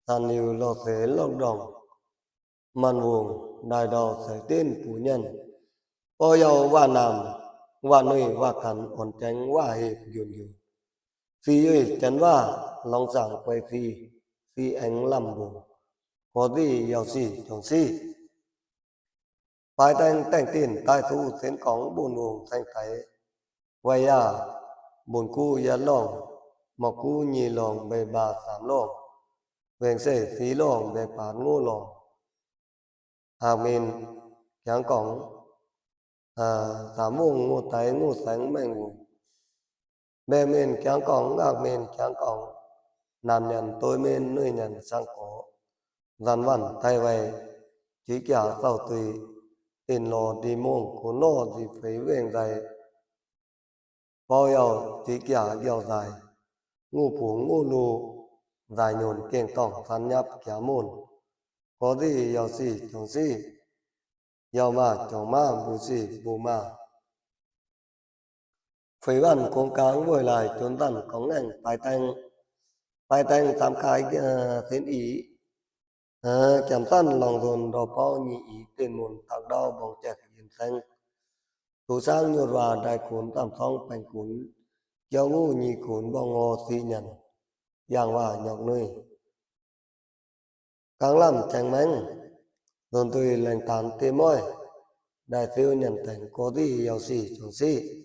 tan niu lo thế lộc đồng. Măn vuông, đai đo sảy tin pú nhân. Pô yau wa nam, wa nuy, wa khăn, ôn cheng, wa hiệp, dun dun. Phi ơi, chăn wa, lòng sảng quay phi, phi anh lăm vuông. Có gì yau si, chông si. Pai teng teng tin, tai thu, sến cỏng, bùn vuông, seng thái. Vay ya, bùn cu yết lòng, mọc cu nhi lòng, bê ba sam lòng, veng sể sí lòng, bê pán ngô lòng. Hạc mìn, kiáng cỏng, à, sam vùng ngô táy, ngô sánh, mẹng vùng. Bê mìn, kiáng cỏng, hạc mìn, kiáng cỏng, nam nhẳn, tôi mìn, nuôi nhẳn, sang có. Dăn vẳn, thay vay, chí kiả, sầu tùy, tin lo, đi mông, cú nô, đi phế, veng dày. Pô yau, tí kiả, yau dai. Ngù phu, ngù lu, dai nhôn, kiêng tỏng, săn nhắp, kiả môn. Có gì, yau si, chông si. Yau ma, chông ma, bu si, bu ma. Phẩy vặn, cuông cáng, vội lai, chốn tăn, cóng ngành, pai teng. Pai teng, tam khai, ờ, thiên ý. Ơ, chăm tăn lòng dồn đo pau nhị ý tên môn tạc đao bong chẹc yên seng. Tố sáng nhuột và đai cuốn tạm song peng cuốn, kiao ngụ nhị cuốn bong ngô si nhẳn, yang và nhọc nuôi. Cáng lăm cheng meng, dồn tùy leng tán tê môi. Đảy xiu nhẳn tẻng, cô dì yau sì chông sì.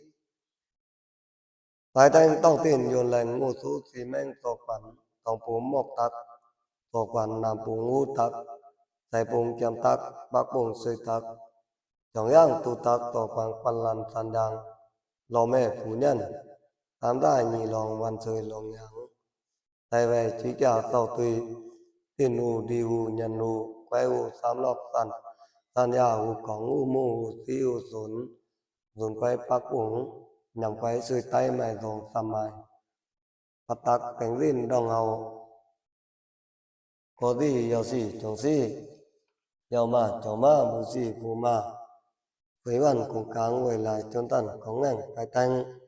Pái teng tòng tỉn yuôn leng ngù sú si meng tọ quẳn, tòng pum mọc tắc, tọ quẳn nam pum ngù tắc, say pum kiam tắc, bắc pum sơi tắc, chỏng yang tu tắc, tọ quảng quặn lăn san yang, lò mẹ phu nhân, tam tai nhị lòng văn sơi lòng yang. Tay vei chuối chả sầu tùy, tỉn u đi u nhăn u, quay u sám lọc săn, săn ya u cỏng u mù u si u sốn, sốn quay pắc ủng, nhằm quay sư tay mài dòng săm mài. Pắt tắc cánh dịn đồng hầu, có gì yau sì chông sì, yau mà chông mà bu sì bu mà. Với văn cũng cáng với lại chốn tận có ngành cái tăng.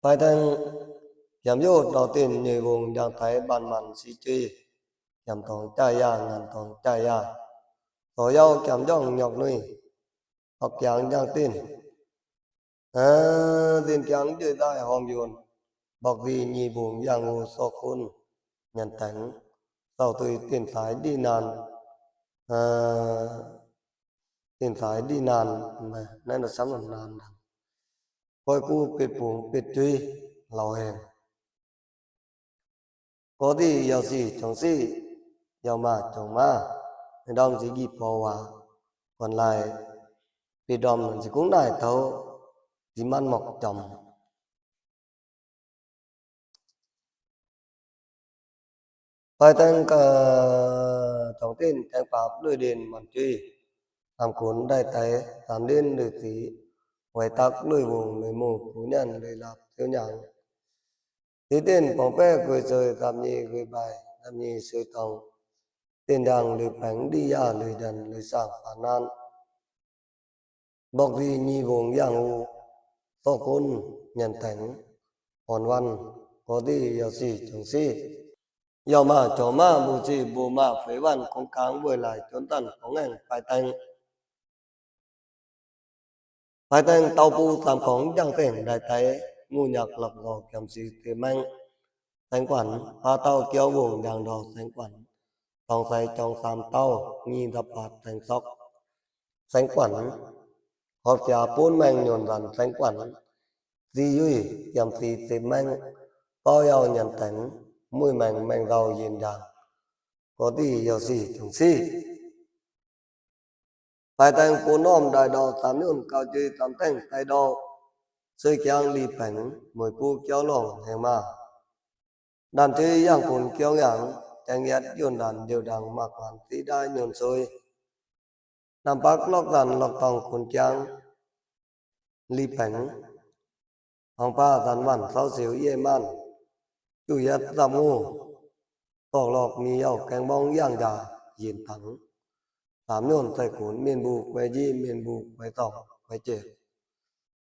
Pái teng, kiam yô tọ tỉn nhười vùng yang thái ban man si chuy, kiam tong chai ya, ngăn tong chai ya. Tọ yau kiam yong nhọc nuy, học kiang yang tỉn. Ơ, tỉn kiang chuy tai hom yuôn, bọc vì nhị vùng yang u so khun, nhăn teng, sau tùy tỉn thái đi nan. Ơ, tỉn thái đi nan, nè, nè, nó sắm làm nan đăng. Coi cu pịt pung pịt chuy, lầu hèn. Có gì yau sì chông sì, yau mà chông mà. Nè đong chỉ ghi pô wa. Còn lại, pịt đom nó chỉ cũng nài thấu, chỉ măn mọc chồng. Pái teng cà, tòng tỉn teng pap lười đền măn chuy. Tam cún đảy tay, tam đền lười tỉ. Quay tắc lười vùng, lười mù, phu nhân, lười lạp, thiếu nhang. Tí tỉn pong pé, gửi sơi, tam nhị, gửi bài, tam nhị, sơi tòng. Tỉn đang, lười peng, đi ya, lười đần, lười sàng, phản nan. Bọc vì nhị vùng yang u, tọ cún nhăn teng, hòn văn, có gì yau sì chông sì. Yau mà chông mà bu sì bu mà phế văn công cáng với lại chốn tận có ngành pái teng. Pái teng tàu bu tam cống yang teng đại tay, ngu nhạc lọc gò kiam sì tê meng. Seng quẳn, pha tàu kiêu vùng yang đỏ seng quẳn. Tòng say chông sam tàu, nhi dập bạt seng sọc. Seng quẳn, họp kiá pun meng nhôn rắn seng quẳn. Di yui, kiam sì tê meng, pao yau nhăn teng, mùi meng meng rau yên yang. Có gì yau sì chông sì. Pái teng pô nòm đai đo tam nhôn cao chưi tam teng tay đo. Sơi kiang li peng, mùi pô kiao lòng heng ma. Đan chưi yang cún kiao yang, cheng yet yuôn đan điều đăng mạc quán tí đai nhôn sơi. Năm bắc lọc dăn lọc tòng cún kiang. Li peng. Hong pa dăn vẳn sáu xỉu yê man. Chu yet dăm ngô. Tọc lọc mì yau keng bong yang ja yên tắng. Tam nhôn thầy cún miền bu quay ji miền bu quay tòng quay chê.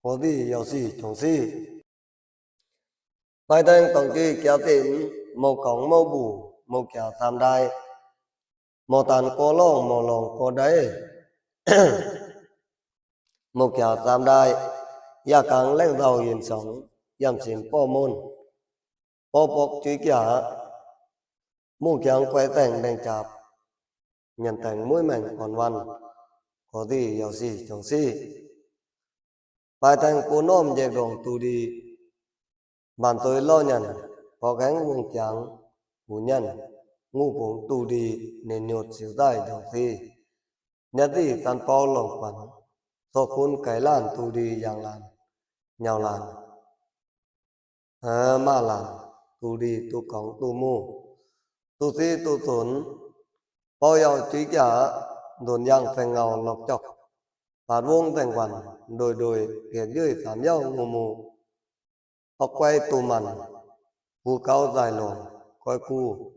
Có gì yau sì chông sì. Pái teng tòng chi kiá tỉn, mâu cống mâu bù, mâu kiá tam đai. Mâu tăn cô lòng, mâu lòng cô đáy. Mâu kiá tam đai, ya cáng leng rau yên sống, yăm xin pô môn. Pô pốc chuối kiá, mâu kiáng quay teng đeng chạp. Nhăn teng mối meng còn văn, có gì yau sì chông sì. Pái teng pô nòm dek rong tu đi. Bản tôi lo nhăn, pok heng vuông kiang, phu nhân, ngu pung tu đi, nên nhột xỉu tai dòng si. Nhất đi tan pao lòng quẩn, so khun cái lan tu đi yang lan, nhau lan. Ơ, mạ lăng, tu đi, tu cống, tu mù, tu si, tu tốn, pao yau chuối kiá, đồn yang pheng ngau lọc chọc, pạt vuông teng quăn, đôi đôi, kiệt dưi sám yau ngu mù, ốc quay tu mặn, hu cáo dài lòng, coi cu,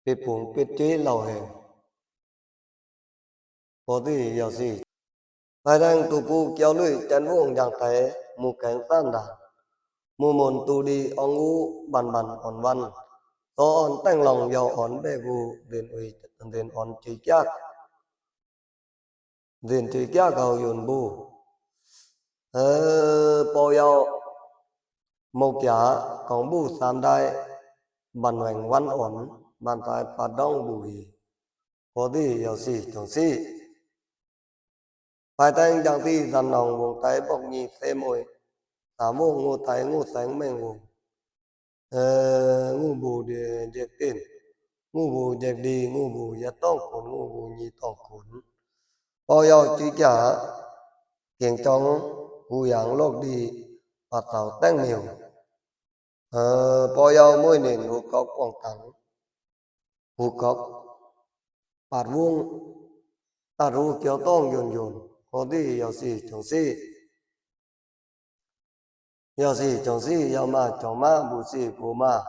pịt phủng pịt chuối lầu hẻng. Có gì yau sì. Pái teng tu pu kiao lụy chăn vuông yang té, mu keng san đàn. Mu môn tu đi ong u băn băn ổn văn. Tố ổn teng lòng yau ổn bê vu, đền ui, đền ổn chuối kiác. Đền chuối kiác hâu yun bu. Ơ, pô yau, mâu kiá, cống bu san đai, băn hoành văn ổn. Bàn tay pạt đóng bù hỉ. Cô đi yau si chồng si. Phai teng chăng ti dăn nòng vuông tay bốc nhi thế môi. Sa vuông ngu tay ngu seng meng vuông. Ơ, ngu bù đi jek tin. Ngu bù jek đi, ngu bù yet tòng cun, ngu bù nhi tòng cun. Pô yau chuy chả, kiêng chong, hu yang lộc đi, pạt tàu teng miu. Ơ, pô yau môi nền hu cốc quảng tắng. Hu cốc, pạt vuông, tạt hu kiêu tòng dồn dồn. Cô đi yau si chồng si. Yau si chồng si, yau ma chồng ma, bu si bu ma.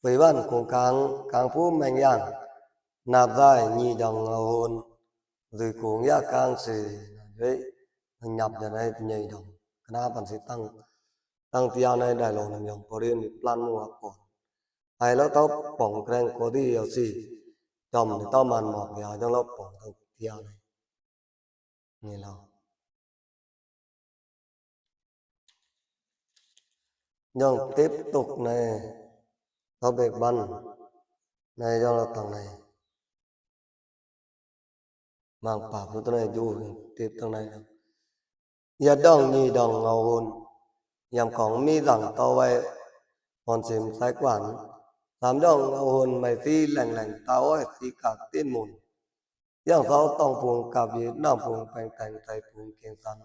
Quỷ văn cuồng cáng, cáng phú meng yang. Nạp dài nhị đồng ngầu hồn. Rồi cuồng yá cáng sư. Đấy, nhập giờ này nhị đồng. Kna păn si tăng, tăng tia này đại lộ nằm dòng pô điên plan mua còn. Ai ló tao pỏng kreng cô đi yau si. Chồng thì tao màn mọc ya, dòng ló pỏng tăng tia này. Nghe lo. Dòng tiếp tục này, tao bẹc băn. Này dòng ló tăng này. Mang pạp nó tao này dụ tiếp tăng này. Yet dòng nhị dòng ngầu hồn. Yăm khong mì dặng tao vay hòn sim sai quản. Tam dòng ngầu hồn mày si lẹng lẹng tao ơi si cạc tiên mùn. Yang sáu tòng phung cặp yết nòng phung peng teng thầy phung kiêng sắn.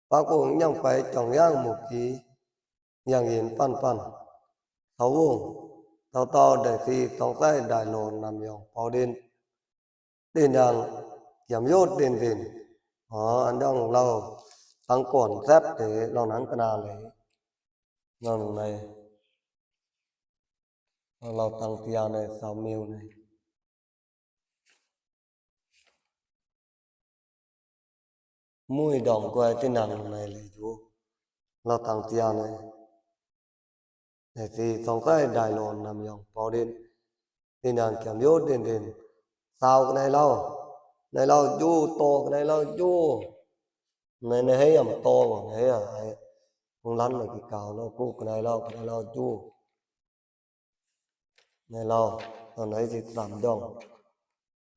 Pác phung nhằm quay chồng yang mục ký. Yang yên păn păn. Sáu vuông. Tao tao đại si tòng sai đại lộn nằm yòng pao điên. Điên yang kiểm yốt điên điên. Ờ, ăn dòng lâu tăng cổn dép để lo nắng kena lễ. Ngon này. Lâu tăng tia này, sáu miu này. Mùi đỏng quay tin năng này lê dú. Lo tăng tia này. Này thì song sai đại lộn nằm yòng pao điên. Tin năng kiểm yốt điên điên. Sao cái này lâu. Này lâu dú to, cái này lâu dú. Này, này hãy ẩm to mà, này hãy à, hãy. Không lắn là cái cào nó, cú cái này lâu, cái này lâu dú. Này lâu, còn đấy thì tám đồng.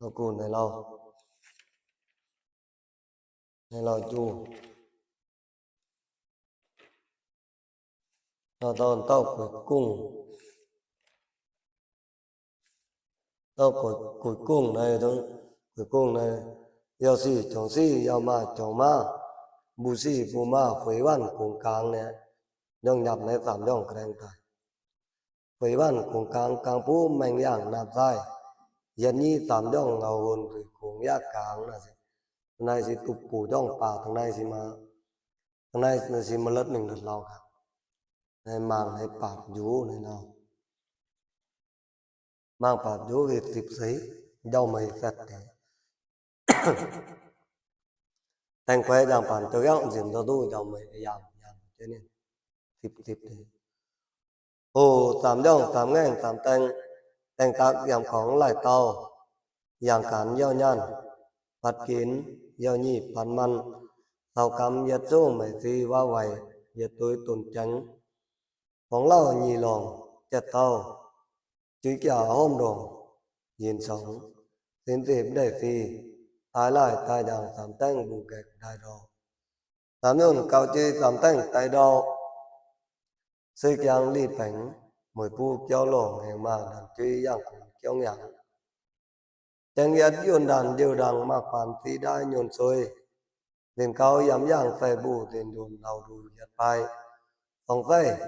Nó cù này lâu. Này lâu chu. Nó tao tao cuối cùng. Tao cuối, cuối cùng này, tao cuối cùng này. Yau si, chồng si, yau ma, chồng ma. Bu si, bu ma, phối văn, cùng cang này. Dòng nhập này tám dòng cái đèn tai. Quỷ văn cuồng cang cang phú meng yang nạp dai. Yết nhí tam dòng ngầu hồn gửi cuồng yá cang nà si. Tang này si tụp củ dòng pạ, tang này si mà, tang này si mà lật nịnh lật lao cả. Này mang này pạp dú này lao. Mang pạp dú vì tịp sấy, dâu mày sạch thế. Teng quay dang pản tơ găng dìm tơ du dâu mày yam, yam, thế nên. Tịp, tịp thế. Ồ, tam dòng, tam ngành, tam teng, teng tắc yam khong lai tau, yang cản yau nhan, pắt kín, yau nhị, pắt măn, tau cắm yết chung mày si wa vầy, yết tui tun chăng. Phóng lao nhị lòng, chẹt tau, chuối kia hôm đỏ, yin sống, xin tịp đảy si, tai lai tai dang tam teng bu kẹt đai đo. Tam nhôn cao chi tam teng tai đo. Sư kiang li peng, mười pu kiao lòng hẹng ma đàn chuối yang khủng kiao nhang. Cheng yết yuôn đàn diêu đăng mạc pản ti đai nhôn xuôi. Dên cao yăm yang phe bu dên đôn lau đu yết pai. Tong phe,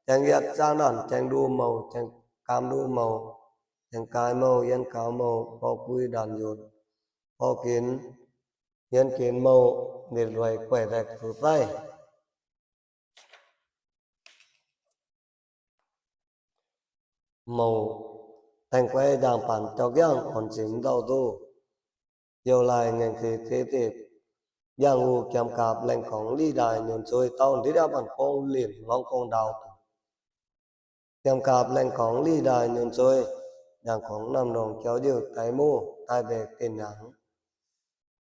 cheng yết chang đàn cheng đu mâu, cheng cam đu mâu, cheng cai mâu, yên cao mâu, po cui đàn yuôn. Po kin, yên kin mâu, nịt ruai quẻ rẹc su sai. Mâu, teng quay dang pản chok yang ổn chính đau tu. Yau lai ngành thế thế tịp. Yang u kiam cạp leng khong li đài nhôn xuôi tau đi đa bản kong liền ngóng kong đào tu. Kiam cạp leng khong li đài nhôn xuôi, yang khong năm rong kéo dư tai mô, tai bẹc tên nhang.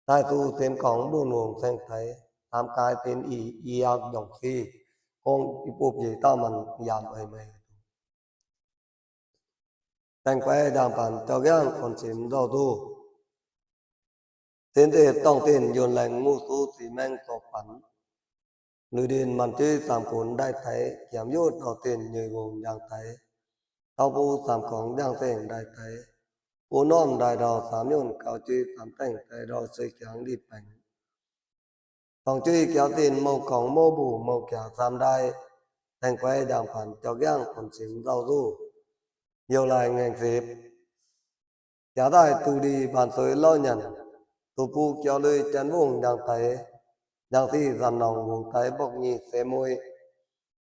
Tai tu tên khong bun vuông theng thảy, tam cai tên y, y yak dòng phi, kong y pụp dễ tao mặn yam ơi mê. Teng que đang pản chok yang ôn chim dâu du. Tiến tê tòng tin yuôn leng ngụ sú ti meng tộc pắn. Lưi điên mặn chứ tam cuốn đại tái, kiểm yốt đầu tiên nhười vùng đang tái. Tao bu tam cổng đang tên đại tái. Bu nòm đại đạo tam yuôn cao chứ tam teng đại đạo xây kiáng đi bánh. Tòng chứ kéo tin mâu cổng mô bù mâu kéo tam đại. Teng que đang pản chok yang ôn chim dâu du. Yêu lai ngành dịp. Kéo đai tu đi bàn tới lo nhẳn, tu pu kéo lưới chăn vuông đang tái, đang thi dàn nòng vuông tái bọc nhị xế môi.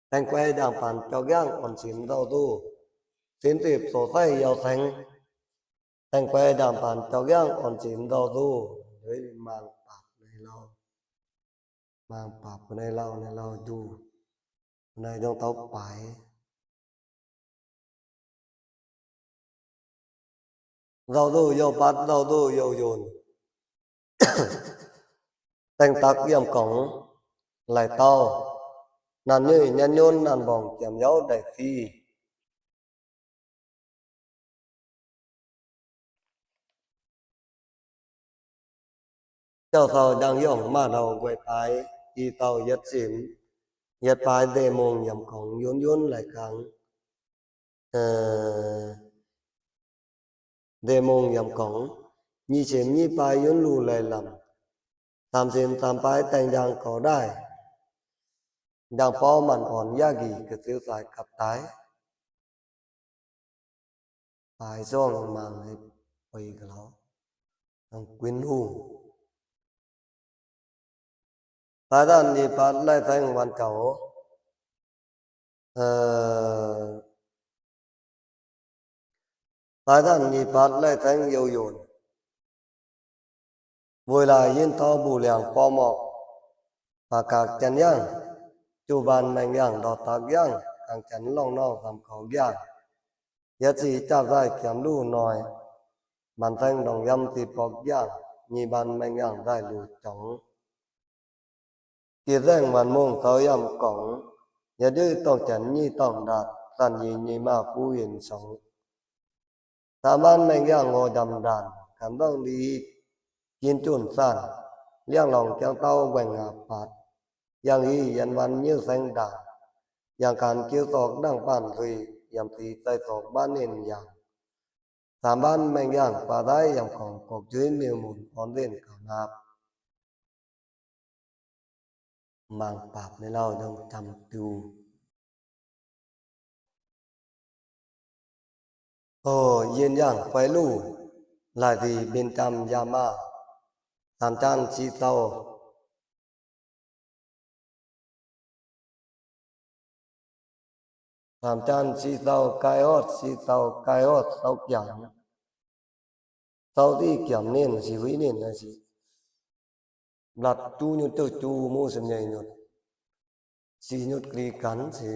Teng que đang pản chok yang ôn chim dâu du. Tiến tịp sổ tay yào thánh. Teng que đang pản chok yang ôn chim dâu du. Lưới mang pạp này lau. Mang pạp này lau, này lau du. Này dòng tấu pải. Dâu du yâu bát, dâu du yâu yôn. Teng tắc yăm cổng, lai tau. Năn nhơi nhăn nhôn năn bỏng kiam yáu đảy phi. Chau sau đang yỏng mà đầu quay pái, y tàu yết xỉm, yết pái đề mông yăm cổng yuôn yuôn lai căng. Ờ, đề mông yăm cổng, nhi xỉm nhi pái yuôn lù lai lăm. Tam xỉm tam pái teng đang có đai. Đang pó mặn ỏn ya gỉ kơ tiếu sai cặp tái. Pái song mang ai pây kơ lỏ. Đang quyến hùng. Pái đàn nhi pát lai theng văn cầu. Ờ, pái đàn nhi pát lai theng yâu yôn. Vui lai yên thâu bù leng po mọc, pà cạc chăn yang, chu ban meng yang đọt tạc yang, cang chăn lòng nâu dăm khâu yang. Yết si chạp dai kiam lu noi, ban theng đồng yăm ti pok yang, nhi ban meng yang dai lu chổng. Kiệt deng ban mông thâu yăm cổng, yết dư tòng chăn nhi tòng đọt, dăn nhi nhi ma phú yên sống. Tam ban meng yang ngô dăm đàn, khăn dong đi hít, kin chun san, liang lòng kiang tâu queng ngạp pạt, yang hi yăn văn nhiêu seng đàn, yang khăn kiêu tộc đăng pan duy, yăm ti tay tộc ban nên yang. Tam ban meng yang pa đai yăm khong cộc chuối miêu mùn ôn rên cảo nạp. Mang pap nê lau dong chăm tu. Ơ, yên yang quay lu, lai thì bên chăm ya ma, tam chan si tâu. Tam chan si tâu, cai hót si tâu, cai hót tâu kiam. Tâu ti kiam nên si, huí nên na si. Lặt chu nhut chu chu mu sum nhảy nhut. Si nhut kri cắn si,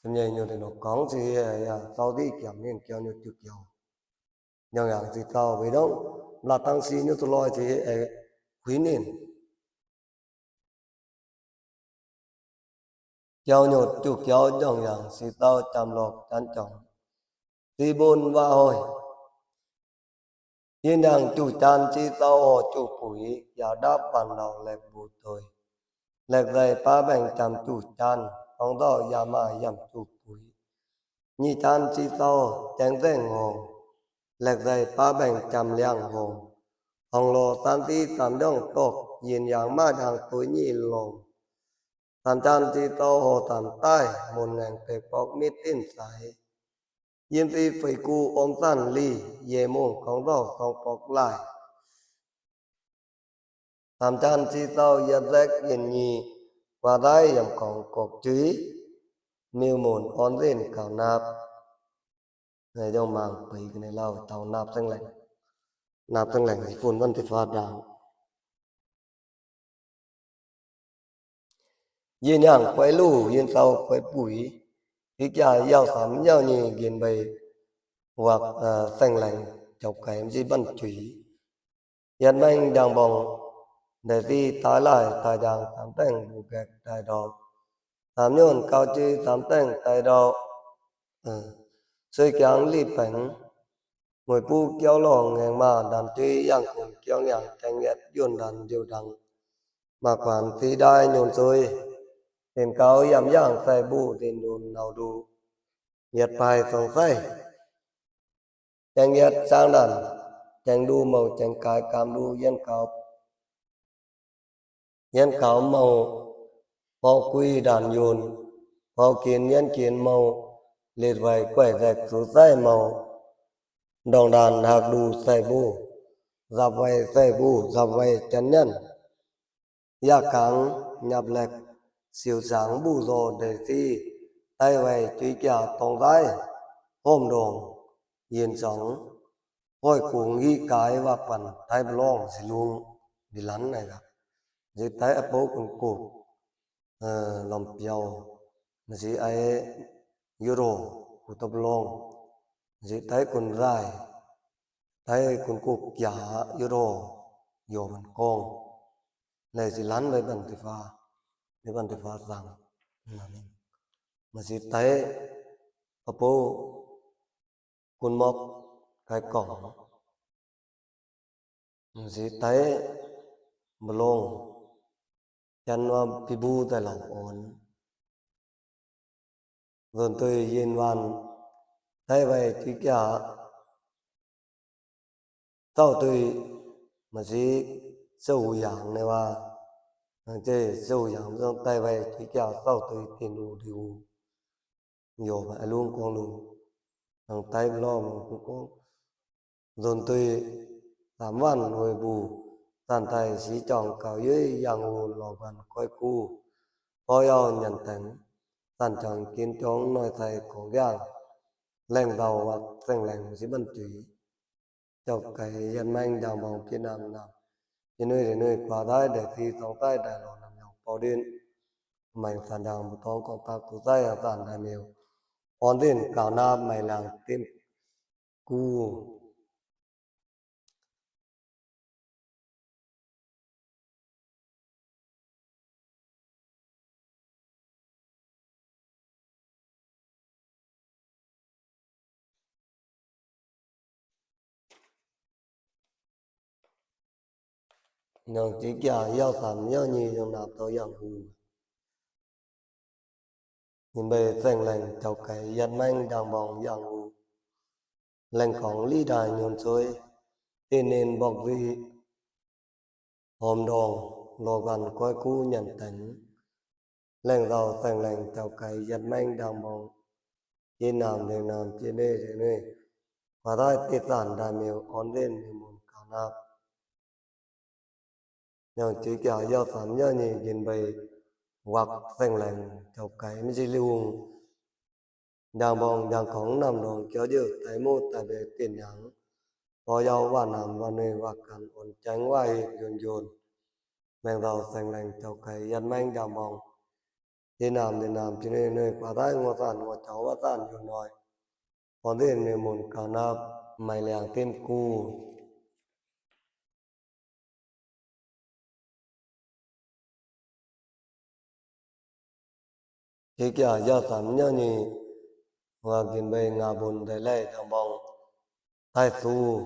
sum nhảy nhut nó cóng si, ya, tâu ti kiam nên kiao nhut chu kiao. Nhong yang si tâu, vì đó, lặt tăng si nhut tu loi si, ê, huí nên. Kiao nhột chu kiao nhong yang si tâu chăm lộc chăn chong. Si bôn wa hôi. Yên đang chu chan si tâu ho chu pui, kiao đáp pan lộc lek bu tôi. Lek dai pa beng chăm chu chan, phong dâu ya ma yăm chu pui. Nhi chan si tâu cheng deng hông, lek dai pa beng chăm liang hông. Hông lô tan ti tam dong tộc, yên yang ma đang tôi nhi lông. Tam chan si tâu ho tam tai, môn ngành pek pok mít tin sai. Yên ti phơi cu ôm tan li, ye mông khong dâu khong pok lai. Tam chan si tâu yết dek yên nhi, qua đai yăm khong cộc chuối, miêu môn ôn rên cảo nạp. Ngày dong mang pây cái này lau tâu nạp seng leng. Nạp seng leng si phun văn ti pha đảng. Yên yang quay lu, yên tâu quay pui. Hít ya yao sắm yao nhi ghiền bày. Hoặc, ờ, seng leng chọc cái si băn chuối. Yết meng đang bong, đảy ti tai lai tai đang tam teng bu gek tai đo. Tam nhôn cao chư tam teng tai đo. Ơ, sui kiang li peng, Muội pú kiao lọ ngeng mă đan tui, yàng cun kiao ngeng cheng yet yuôn đan diu đăng. Mă quản ti đai nhôn sôi. Tin cao yăm yàng say bu tin đun nau đu. Yet pai song say. Cheng yet sang đan, cheng đu mâu cheng cai cam đu yên cao. Yên cao mâu, pô quy đan yuôn, pô kin yên kin mâu, liệt vay quay dạch sú say mâu. Đong đan hạc đu say bu, dạp vay say bu, dạp vay chân nhân. Yà cáng, nhặp lẹc, siu sáng bu dô đảy ti, tay vay chuối kiạ tong tay, hôm đong, yên sống, hôi cuông hí cái vạc pần, tay bơ long, si luông, bi lắn này gạ. Dì tay áp bố cun cục, ờ, lòng piàu, mà dì ai yô rô, cú tôp long, dì tay cun rai, tay cun cục kiạ yô rô, yô bần kong. Lạy dì lăn vay bần ti pha, vay bần ti pha dăng. Mà dì tay, áp bố, cun mọc, cái cỏng. Dì tay, bơ long, chăn wa bi bu tay lòng ôn. Dồn tui yên văn, tay vay chuối kiạ, tàu tui, mà dì sầu yang này wa, nang chê sầu yang dong tay vay chuối kiạ tàu tui tin u đi u. Yô, mă ai luông cuông lu. Nang tay bơ long, mă cuông cuông. Dôn tui, tam vằn huôi bu. Tản thảy sĩ chỏng cảo yuối yang u lọ vằn khói cu. Bó yau nhẳn tẻng. Tản chỏng kiến chông nói thầy khổ giang. Leng dầu hoặc seng leng sĩ băn chuối. Chọc cải hiên manh đang bóng kia nằm nằm. Kia nuôi để nuôi qua thái để thi tông thái để lộn nằm nhau bao điện. Mảnh sản đang một tông công tác của thái ở sản đại miêu. Ổn định cảo nạp mày làng tim cu. Nong chỉ kia yau sắm yau nhì nong nạp tau yang u. Nhìn bề seng leng chau cải yat meng đang bong yang u. Leng khong lý đài nhôn xuôi. Tin nên bọc vị. Hôm đong, lô găn khói cú nhẳn tẻng. Leng dầu seng leng chau cải yat meng đang bong. Chia nàm đeng nàm chia nê đeng nê. Khóa thái tết sản đài miêu ổn định miêu môn cao nạp. Nong chỉ kia yau sắm yau nhì nhìn bày hoặc seng leng chau cải mì si liu hùng. Đang bong đang khong nằm đong kéo dư tay mô tay bê tiền nhang. Bó yau vạ nằm vạ nê vạ cắn ổn chánh vạ hịt dồn dồn. Leng dầu seng leng chau cải yat meng đang bong. Đi nàm đi nàm chỉ nê nê khóa thái ngua sản ngua chau vạ sản dồn nói. Ổn định miêu môn cao nạp mày leng tim cu. Chỉ kia yau sắm yau nhì. Và gìn bày ngạ bồn đảy lạy đang bong. Thái su.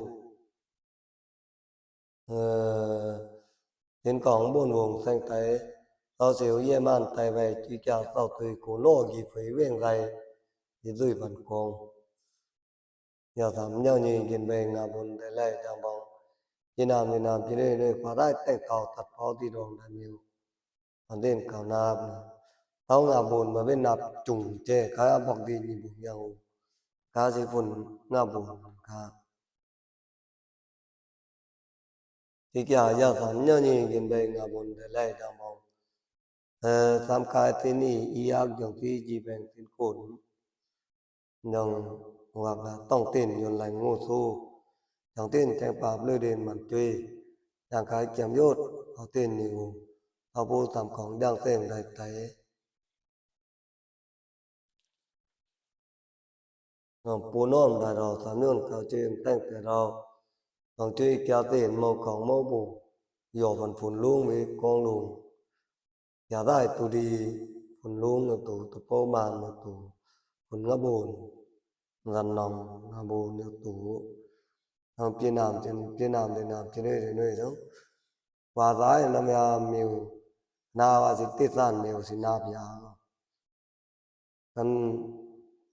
Ờ, tiến cỏng buôn vùng seng tay. Tao xíu yê man tay về chỉ kia tao tùy cú lô ghi phí vẹn dạy. Thì dùi bắn cuồng. Yau sắm yau nhì gìn bày ngạ bồn đảy lạy đang bong. Đi nàm đi nàm chỉ nê nê khóa thái teng tàu tặt phó đi đong đảy miêu. Ổn định cao nạp. Tao ngạ bồn mà bên nạp chung chê cái bọc đi nhị bồn yau. Cá sĩ phun ngạ bồn cá. Thì kia yau sắm yau nhì gìn bày ngạ bồn đảy lạy đang bong. Ơ, sắm cai tin y, y ác dòng tí chi beng tin côn. Dòng hoặc là tòng tin yuôn lành ngô su. Dòng tin cheng pạp lư đền mặn chuy. Dòng cái kiểm yốt, hậu tin nị hùng. Hậu bu sắm khong dòng seng đảy tảy. Nong pô nòm đảy rau sắm yuôn cao chêm teng tẻ rau. Nong chuy kiao tin mâu khong mâu bu. Yua phần phun lung với con lung. Kiao đảy tu đi phun lung nụ tu, tu pô man nụ tu. Phun ngạ bồn. Ngăn nong ngạ bồn nụ tu. Hăng pia nam chưn, pia nam đảy nam chưn nuê đảy nuê dơ̆ng. Tua dai năm ya mêu, na wa si tết gian mêu si nạp ya. Căn,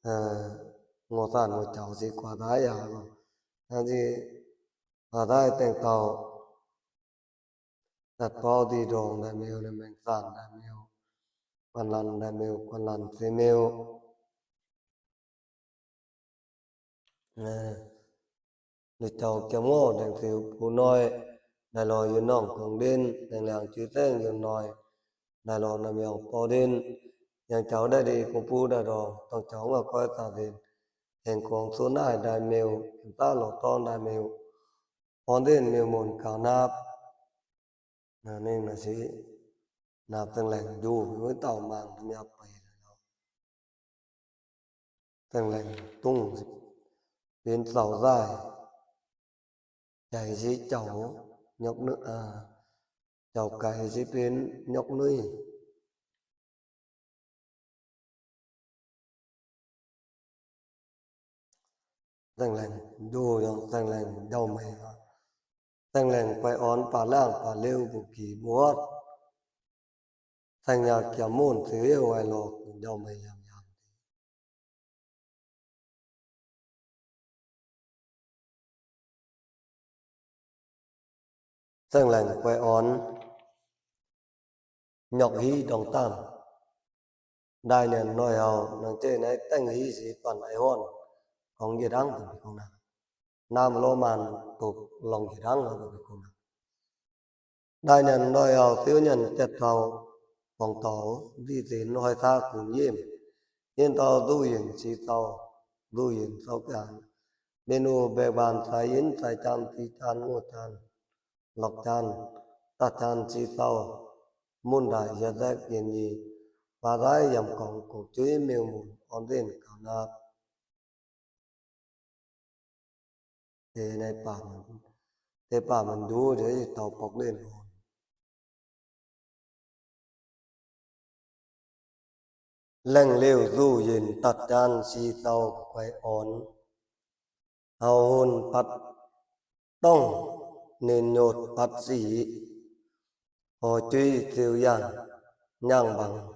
ơ, ngô san ngô chảu si tua dai ya. Hăng si tua dai teng tau. Tăt pao đi dong đảy mêu, đảy meng san đảy mêu. Quan lăn đảy mêu, quan lăn si mêu. Ơ, Nụ chau kiam ngò đeng thiu phu noi, đảy lọ yun nòng công đến, đeng leng chư teng yun noi, đảy lọ năm yong pao đến. Yang chau đảy đi công phu đảy dong, tong chau ngò coi ta đến. Heng công số nai đảy mêu, kiểm ta lọ ton đảy mêu. Pon đến mêu môn cao nạp. Na, nên là si nạp teng leng du, với tàu mang tâm yap pay. Teng leng tung, pên tàu dai. Chảy si chảu, nhọc nư, à, chảu cải si pên nhọc nuy. Teng leng du dong, teng leng dau mei. Teng leng pay on pa lang pa lêu bu ki bu hót. Teng ya kiam môn thiu yeu wai lok, dau mei yam yam. Teng leng pay on, nhọc hí dong tam. Đai nian noi hâu, năng chê nai teng hí si tuan ai hon. Kong ye đăng tuan bi kong năng. Nam lô man tuk lòng ye đăng hâu tuan bi kong năng. Đai nian noi hâu, tiếu nian chẹt hâu, kong tàu, di tín hoi tha cun yêm. Yên tàu du yên si tàu, du yên tàu kian. Bên u bê bàn sai yên sai chan, ti chan, ngô chan, lọc chan, tắt chan si tàu. Môn đại ya dek yên nhi, và dai yam kong cục chuối mêu môn on đến cao nạp. Te nai pam, te pam man du, te tàu pok lên hôn. Leng lêu du yên tắt chan si tàu quay on. Hâu hôn pắt tong, nên nhột pắt si. Hô chuối thiu yang, nhang bằng.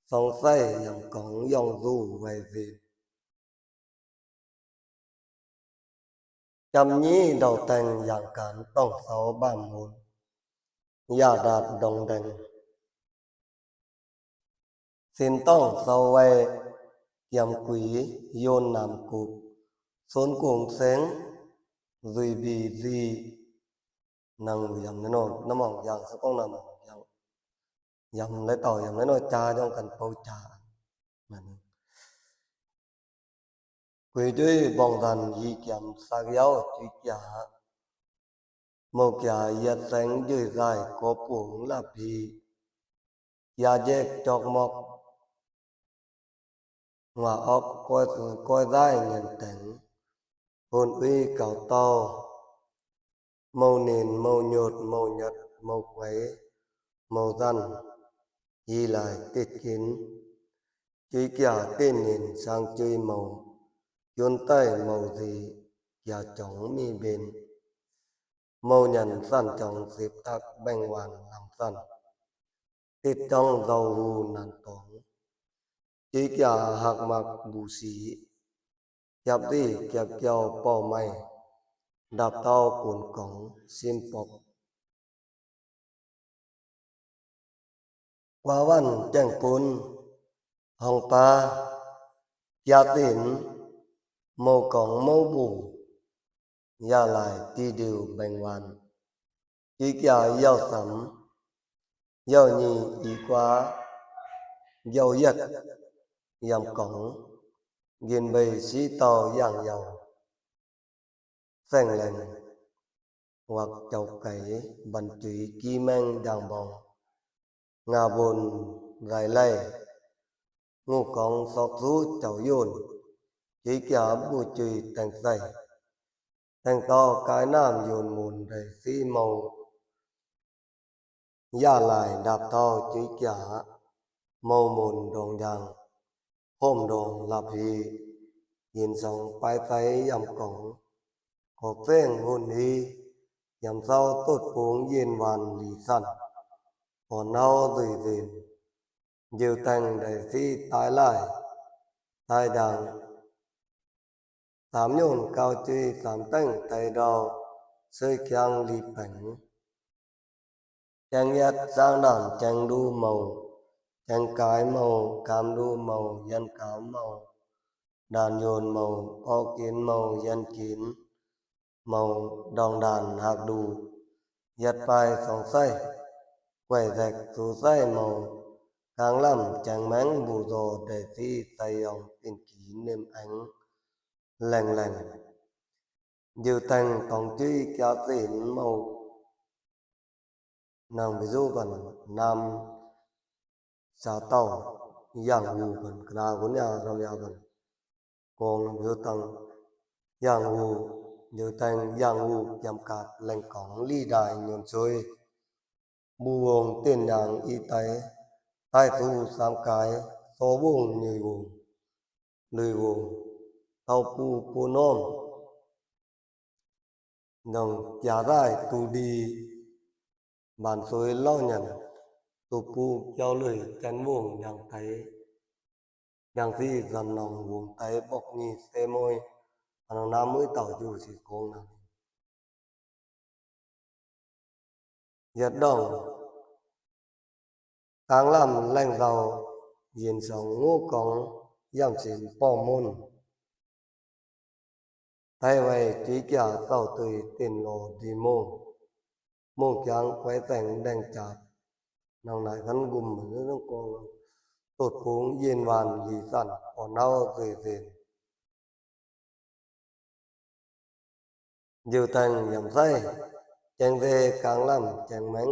Song say yam kong yong du vay vịt. Chăm nhí đầu teng yang cán tòng sáu bam hôn. Ya dat dong đeng. Xin tòng sáu vay kiam quỷ yôn nam cục. Sốn cuồng seng dùi bì di. Năng yam nè nô, nà mỏng yang sa kong nà mỏng yang. Yam lái tàu yam lái nô cha dong cần pâu cha. Quỷ dui bong dàn yi kiam sak yau chuối kiạ. Mâu kiạ yet seng dui dai có puông lạp hi. Kiạ jek chok mok. Ngoa ốc coi, coi dai ngen teng. Hôn uy cảo tàu. Mâu nền, mâu nhột, mâu nhật, mâu quấy, mâu dăn. Yi lai tết kín. Chuối kiạ tên nền sang chuối mâu. Yôn tay mâu dị, kiạ chóng mi bên. Mâu nhẳn săn chóng dịp tắc beng hoàn lăng săn. Tết chóng dâu hu năn tóng. Chuối kiạ hak mak bu si. Kiạp đi kiạp kiao pò mày. Đạp tàu cuốn cống sim pọc. Qua vằn cheng pun, hong pa, kiạ tỉn, mâu cống mâu bù, ya lai ti điu beng vàn. Chuối kiạ yau sắm, yau nhì i qua, yau yet, yăm cống, gin bầy si tàu yang yau. Seng leng, hoặc chầu cải, bần chuối ki meng đang bong. Nga bồn rai lây, ngụ cống sọc dú chầu yôn, chuối kiạ bu chuối teng say. Teng tàu cái nam yôn môn rai si mâu. Ya lai đạp tàu chuối kiạ, mâu môn dong yang, hôm dong lạp hi, yin song pai tay yăm cống. kok tèng hôn hi, yăm sau tột pung yên vạn lỉ săn, ôn hâu dùi dên, diu teng đảy si tai lai, tai đang, tam nhôn cao chi tam teng tai đau, sơi kiang lỉ peng. Cheng yet, sang đàn cheng đu mâu, cheng cai mâu, cam đu mâu, yăn cao mâu, đàn dôn mâu, pau kin mâu, yăn kin mâu, đong đàn hak đu, yet pai song say, quẻ dẹc su say mâu, cang lăm cheng meng bu dô đảy si say yong pin ki nêm eng leng leng. Diu teng tong chi kia sin mâu. Nang ví dụ bân nam sa tàu, yang hu bân, kna gun ya rau ya bân. Kong ví dụ tăng yang hu, diu teng yang hu kiam kat leng kong li đai nhôn sôi. Bu vông tên nhang i tai, tai tu sam kai, so vông nhười vông, lười vông, tàu pu pu nôm. Dong kia rai tu đi, bản sôi lâu nhẳn, tu pu kiao lười chăn vông nhang tai, nhang si dần lòng vông tai bọc nhi xe môi, ăn nang nam mới tàu du si kong nang. Yet đong, cang lăm leng dâu, yên song ngô cong, yăm sin pom môn. Tai vay chuối kia tàu tui tin lô đi mông, mông kiang quay teng đeng chạp. Nang nai khăn gum mưn nang kong, tột pung yên vạn lỉ săn, ôn hâu dùi dên. Diu teng yăm say, cheng dê cang lăm cheng meng.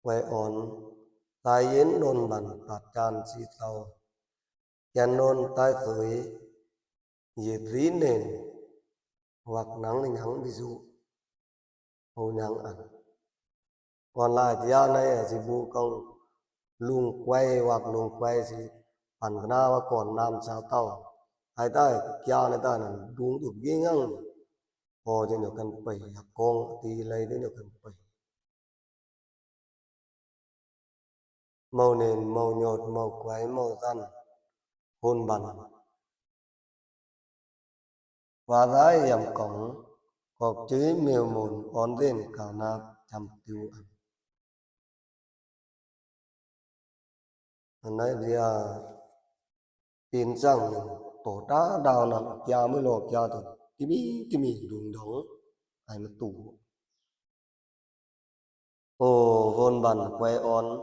Quay ôn, tai yên đôn bân tat chan si tàu. Kian đôn tai sới, yết rí nền, hoặc nắng nắng ví dụ, hô nắng ăn. Còn lại thì dạo này là si bu công lung quay hoặc lung quay si pắn kna và còn nam sao tàu. Hai tai kia này tai nè đúng được ghi ngăng. Hô cho nó cần pẩy, hoặc con thì lấy đến nó cần pẩy. Mâu nền, mâu nhột, mâu quay, mâu dăn, hôn bắn. Vả dái yăm cỏng, cọc chưới mêu mồn ón rên cào nạp chăm tiu ăn. Ăn nái ria, tin săng tổ tá đao nặn kia mới lo kia tụi, ti mi, ti mi, đung đong, ai mà tụ. Ô, hôn bắn quay ôn,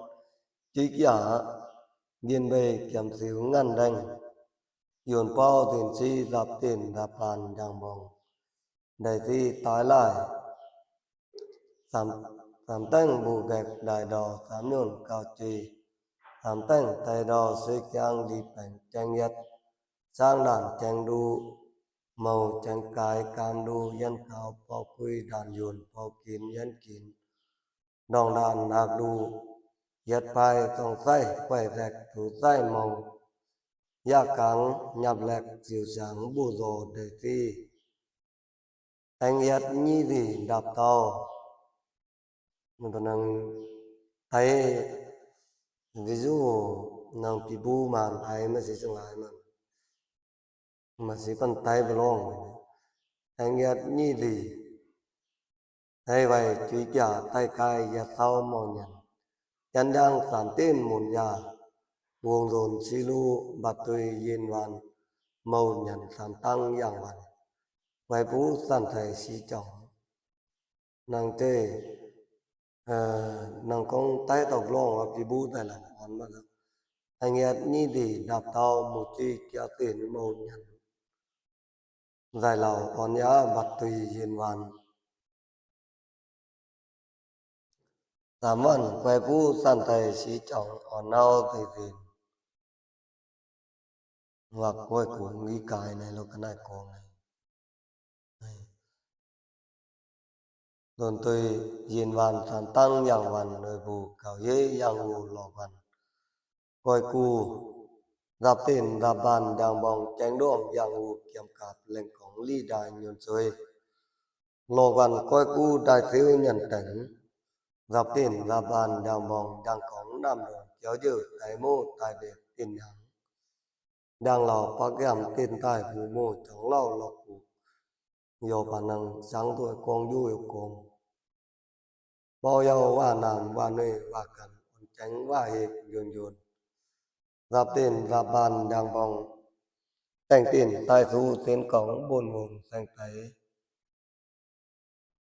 chứ kia, điên bê kiam xíu ngăn đeng. Yôn pao tin si dạp tin dạp bàn dang bong. Đảy si tai lai. Sắm, sắm teng bu gek đai đo, sắm nhôn cao chi. Sắm teng tai đo, sới kiang đi peng cheng yet. Sang đàn cheng đu, mâu cheng cai cam đu, yăn cao pau kui đàn yôn pau kin yăn kin. Đong đàn hak đu, yet pai tong say, quay rek tu say mâu. Ya cang, nhặp lek, diu sang, bu dô, đảy si. Teng yet ñi di đạp tàu. Nang tơ nang tai, ví dụ, nang pi bu man ai mà si sung lai man. Mà si păn tai bơ long. Teng yet ñi di. Tai vay chuối kia tai kai yet sau mâu nhẳn. Chăn đang sản tên môn ya. Vuông dồn si lu bát tui yên vạn. Mâu nhẳn sản tăng yang vạn. Quay pú săn thầy si chỏng. Nang tê, nang kong tai tộc long và pi bu tai lòng ôn mà. Teng yet ñi di đạp tàu mu chi kia tên mâu nhẳn. Giải lẩu ôn ya bát tui yên vạn. Tam vạn quay pú săn thầy si chỏng ôn hâu tê tin. Hoặc quay cuồng nghi cài này lo cái này cuồng này. Đôn tui yên vạn sản tăng yang vạn nơi bu cào yế yang u lo vạn. Quay cu Dạp tịnh dạp bàn dang boong, cheng đom yang u kiam kap, leng cỏng lì đai nhôn xuôi. Lọ quăn coi cu đai xêu nhẳn teng. Dạp tịnh dạp bàn dang boong, dang cỏng năm đon, kéo djự tai mô tai bẹc tịnh nhang. Dang lọ pác yăm tịnh tai bu mô, chỏng lọ lọc cu. Yo pă năng chắng tui cong dú yo cong. Pau yau wà nam wà nơi wà cắn, ôn cheng wà hê yôn yôn. Dạp tịnh dạp bàn dang boong, teng tịnh tai su tên cỏng bôn bôn seng tai.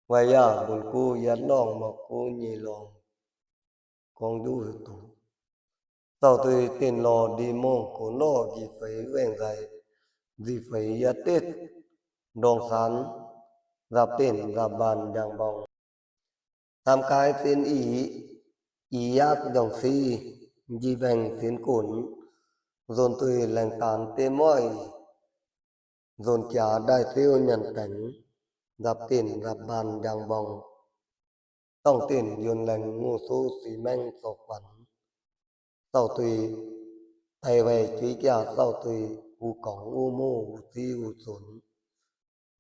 Wai ya bôn cu yết long mọc cu nhị long, cong dú hư tụ. Sau tui tịnh lọ đi mông, cốn lọ đi phẩy weng dạy, đi phẩy yết tết, dong sán, dạp tịnh dạp bàn dang boong. Tam cái tịnh ỉ, ỉ yác dòng si, di veng tịnh cốn, dôn tui leng tan tê mỏi, dôn kiá đai xêu nhẳn teng, dạp tịnh dạp bàn dang boong. Tỏng tịnh yôn leng ngô su xi meng sọc quăn. Sau tui tai wei chuối kiá, sau tui u cỏng u mô u si u sốn.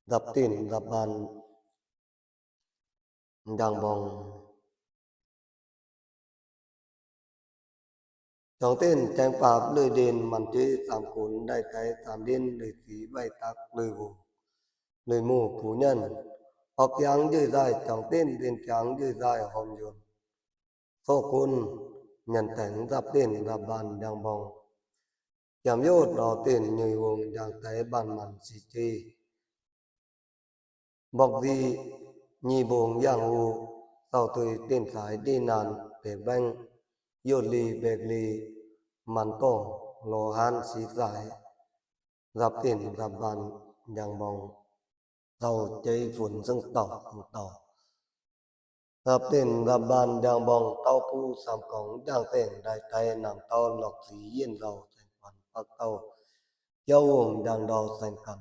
Dạp tịnh dạp bàn dang boong. Chỏng tịnh cheng pap lười đền măn chê, tam cốn đai tai tam điên lười si vay tắc lười vô, lười mô phu nhẳn. Ốc kiang djơi dai chỏng tịnh, điên kiang djơi dai hom yôn. Sô côn nhẳn teng dạp tịnh dạp bàn dang boong. Kiam yôt đo tịnh nhười vuông dang tai bàn măn si chê. Bọc di nhị bông yang u, sau tui tịnh sai đi nan bẹc beng, yôt li bẹc li, măn tỏng lô han si sai, dạp tịnh dạp bàn dang boong, sau chê phun sưng tỏ sưng tỏ. Dạp tịnh dạp bàn dang boong, tau pu sam cỏng dang teng đai tai, nam tau lọc si yên dau seng quăn, pak tau kiao vuông dang dau seng cắn,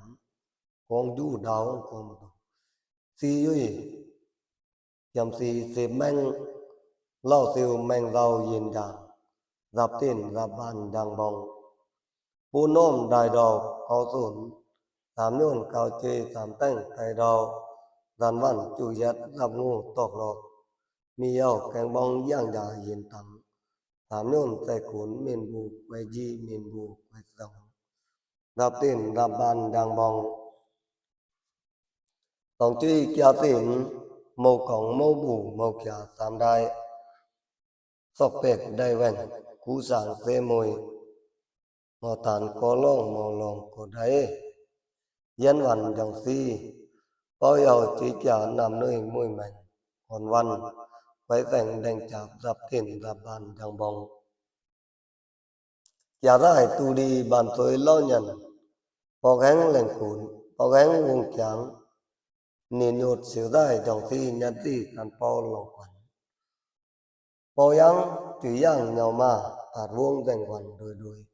cong dú đao cong mô tô. Si yuôi, kiam si sịp meng, lau siu meng dau yên dang, dạp tịnh dạp bàn dang boong. Pu nôm đai đo cau sôn, tam nhôn cau chê tam teng tai đo, dăn văn chu yết dạp ngô tọc lọc, mì yau keng boong yang da yên tắng, tam nhôn tai cốn mên bu quay ji mên bu quay dong. Dạp tịnh dạp bàn dang boong. Tỏng chuối kiá tịnh, mâu cỏng mâu bu mâu kiá tam đai. Sọc pẹc đai weng, cú sang sê môi, mâu tan co long mâu long co đai. Yến văn dong si, pau yau chuối kiá nam nơi môi meng, hôn văn, quay teng đeng chạp dạp tịnh dạp bàn dang boong. Kiá dai tu đi bàn tôi lau nhẳn, pok heng leng cốn, pok heng vuông kiang, nin nhôt siu dai dong si nhắn ti căn pau long quăn. Pau yang, chuối yang nhau ma, tat vuông deng quăn đôi đôi,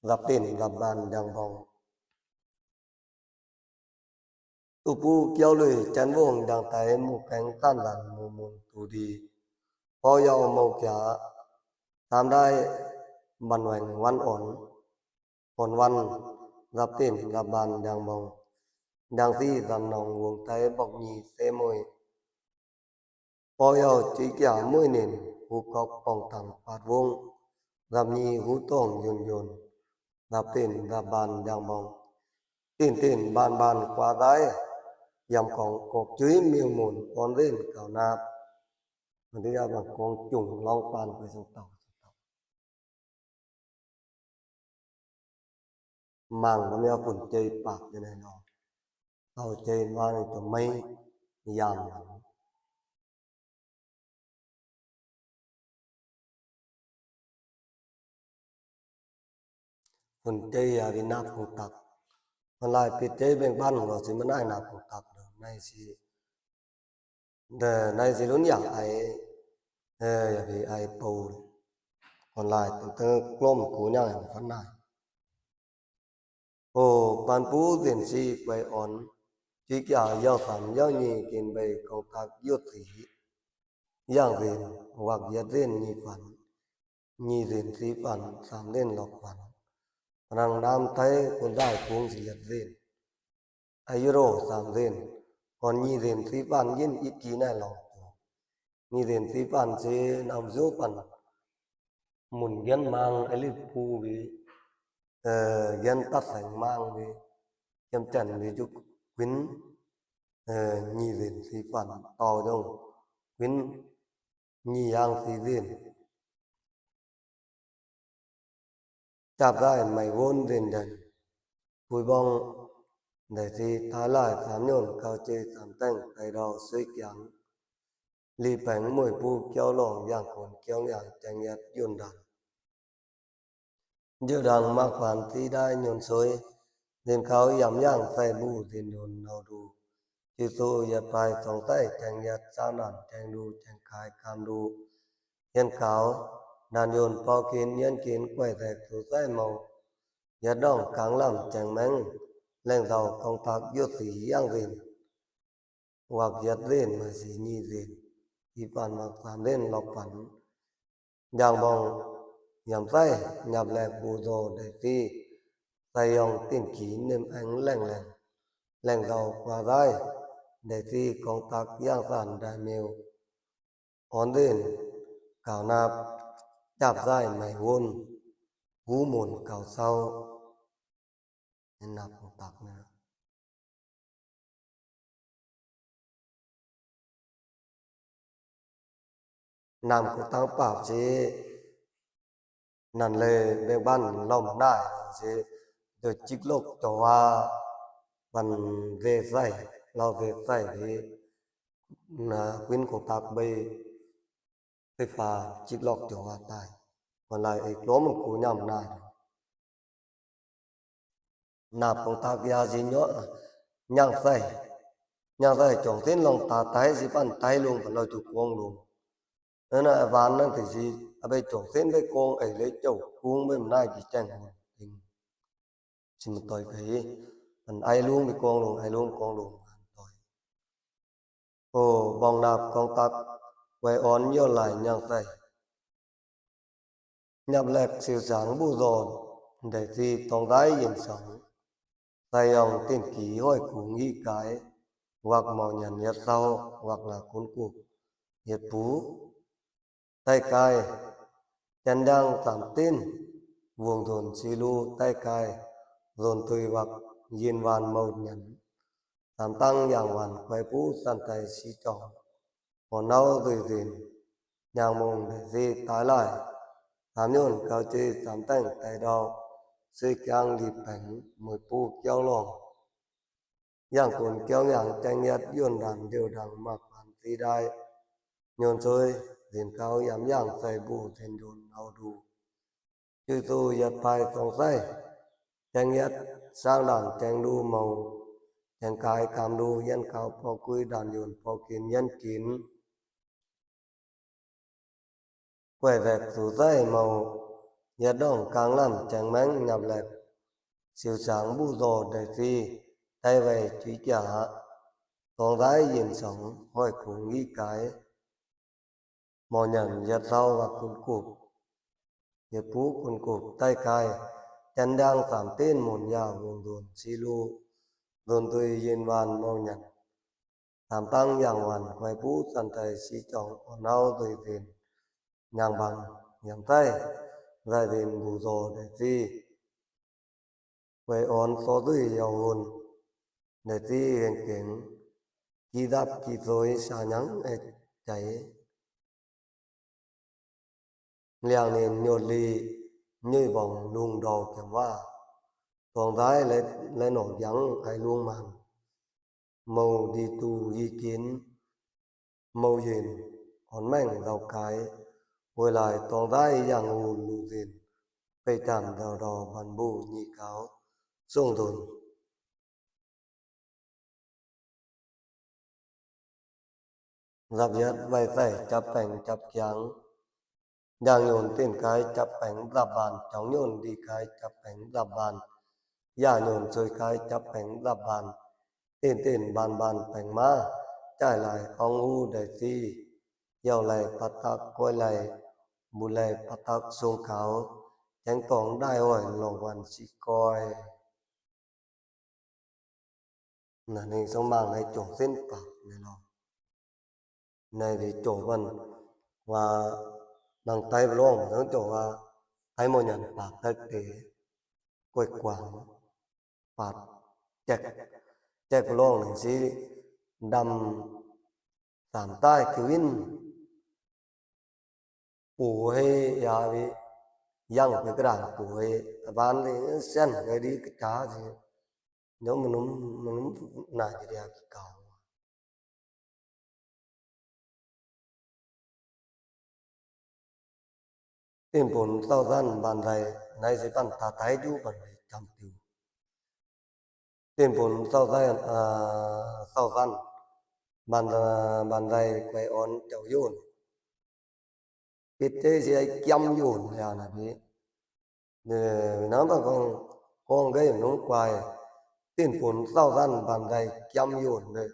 dạp tịnh dạp bàn dang boong. Tu pu kiao lười chăn vuông dang tai, mu keng tan lăn mu mun tu đi. Pau yau mâu kiá tam đai, băn weng văn ổn, ổn văn, dạp tịnh dạp bàn dang boong. Dang si dăm nong vuông tai bọc nhị sê môi. Pau yau chuối kiá môi nin, hú cọc pong tăng pat vuông, dạp nhị hú tong yôn yôn, dạp tịnh dạp bàn dang boong. Tịnh tịnh bàn bàn qua dai, yăm cỏng cọc chuối miu môn pon rên cào nạp. Măn tỉ ya băng cỏng chủng long pan quay sông tàu. Măng bơm ya phun chê pap ya nai no. Tàu chê ma nai cho mây yam. Phun chê ya vì nạp công tắc. Măn lai pit chê beng băn ngọ si măn ai nạp công tắc. Nai si Đe, nai si lun ya ai, ê, ya vì ai pâu. Còn lại tưng tưng klôm cú nhang hẳn khăn nai. Ô, pan pú dên si quay ổn. Chuối kiá yau sẳn yau nhị kin bày công tắc yốt si. Yang dên, hoặc yết dên nhị phản. Nhị dên si phản, sảm dên lọc phản. Răng nam tháy cuốn dại cuông si yet dên. Ai yô rô sam dên. Còn nhị dên si phan yên ít kỳ nại lọc. Nhị dên si phan si năm dô păn. Mùn ghen mang ai lip phu vi. Ờ, ghen tắt sánh mang vi. Ghen chăn vi chúc quyến. Ờ, nhị dên si phan tàu dông. Quyến nhị yang si dên. Chạp dại mảy vốn dên đen. Pui bong, đảy si tai lai sam nhôn, cao chê sam teng, tai đo suối kiang. Li peng muội pu kiao lòng, yang côn kiao yang, cheng yet yuôn đan. Diêu đăng mạc khoản ti đai nhôn suối, dên kháo yăm yang say bu dên đôn nâu đu. Chư tu yet pai song say, cheng yet sang đan, cheng đu, cheng khai cam đu. Yên cáo, đan yôn pao kin, yên kin quay dẹc tu say mâu. Yet đỏng cang lăm cheng meng, leng dau công tắc yốt si yang dên. Hoặc yet dên mà si nhị dên, i phan hoặc sam dên lọc phan. Yang bong, yăm say, nhặp lẹc bu dô đảy si, say yong tin kỉ niêm eng leng leng. Leng dau qua dai, đảy si công tắc yang san đai mêu. Ón dên, cảo nạp, chạp dại mảy vôn, hú môn cảo sau. Nạp công tắc nè. Nạp công tắc pạp si, năn lê bê băn lom nại si, dô chích lộc chô hoa, băn dê say, lau dê say si, na quyến công tắc bê, bê pha chích lộc chô hoa tai. Còn lại ê klốm măng cú nhăm nại. Nạp công tắc ya si nhớ, nhang say. Nhang say chổng tến lòng ta tai si păn tai luông păn lôi tu cuông luông. Nên là ván năng thì si, à, bê chổng tến bê cuông ê lê chầu cuông bê mnai kì cheng hồn. Sim toi kei, păn ai luông bê cuông luông, ai luông cuông luông, toi. Ô, bong nạp công tắc, quay ón yô lai nhang say. Nhặp lẹc siu sáng bu dô, đảy si tong dai yên song. Say yong tin kỉ hỏi cú nghĩ cái, hoặc mò nhẳn yet sau, hoặc là cuốn cục, yet pú. Tay cai, chân đang tam tin, vuông dồn si lu tay cai, dồn tùy hoặc yên van mâu nhẳn. Tam tăng yang van quay pú săn tay si chong. Hò nâu tùy dên, nhang mông đảy si tai lai. Tam nhôn cao chê tam teng tay đo, si kiang đi peng, mùi pú kiao lòng. Yang côn kiao yang cheng yet yuôn đan diêu đăng mạc khoản ti đai. Nhôn suối, dên kháo yăm yang say bu dên đôn nâu đu. Chư tu yet pai song say. Cheng yet sang đan cheng đu mâu. Cheng khai cam đu yên kháo pho cúi đan yuôn pho kin yên kin. Quay vẹc su say mâu, yet đỏng cang lăm cheng meng nhặp lẹc. Siu sáng bu dô đảy si, tay vầy chuối chả. Tong dai yên song, hỏi cú nghĩ cái. Mò nhẳn yet sau hoặc cuốn cục. Yet pú cuốn cục tay cai. Chân đang tam tin môn ya vuông dồn si lu. Dồn tùy yên van mâu nhẳn. Tam tăng yang van quay pú săn tay si chong ôn nâu tùy dên. Nhang băng, yăm say, dai dên bu dô đảy si. Quay ôn so tùy yau hôn, đảy si hên keng, ki dap ki dôi sa nhắng ê chảy. Liang nên nhột lì, nhụy bỏng lung đô kiam hoa. Tuang dai lê, lê nổ giắng ai luông màng. Mâu đi tu hi kiến, mâu yên, ón mẻng dau cái. Quay lai tuang dai yang u lu dên, pê chăm dau đô băn bu nhị cáo, sung dồn. Dặp yết vay tảy chắp peng chắp kiang. Yang nhôn tịnh cái chắp peng dặp bàn, chóng nhôn đi cái chắp peng dặp bàn. Yà nhôn sôi cái chắp peng dặp bàn. Tịnh tịnh bàn bàn peng má, chải lai ong u đảy si. Yau lai pát tắc, quay lai bu lai pát tắc sung cáo. chắng tỏng đảy hỏi lọ văn sỉ coi. Năn hê song màng nây chỏ sến pă nây lo. Nây đảy chỏ văn, vả năng Tay Bơlong, năng chỏ vả Tay Mò Nhẳn pă tơ̆k tê, quay quảng, pă chek, chek Bơlong nây sỉ đăm, tam tai kiu in. Pô hê ya vê, yang pê kơ đảng pô hê, ta ban lê sen kơ đi kơ cha sỉ. Nhớ mơnŭm, mơnŭm nai kơ đia kơ kâo. Tin pôn sầu dăn bàn dạy, nây sỉ păn ta Tay dú bàn dạy chăm tiu. Tin pôn sầu dăn, à, sầu dăn, bàn, à, bàn dạy quay on chảu yôn. Pit chế sỉ ai kiăm yôn ya nà bi. Nè, nắng ta kong, kong gai nung quay. Tin pôn sầu dăn bàn dạy kiăm yôn đê.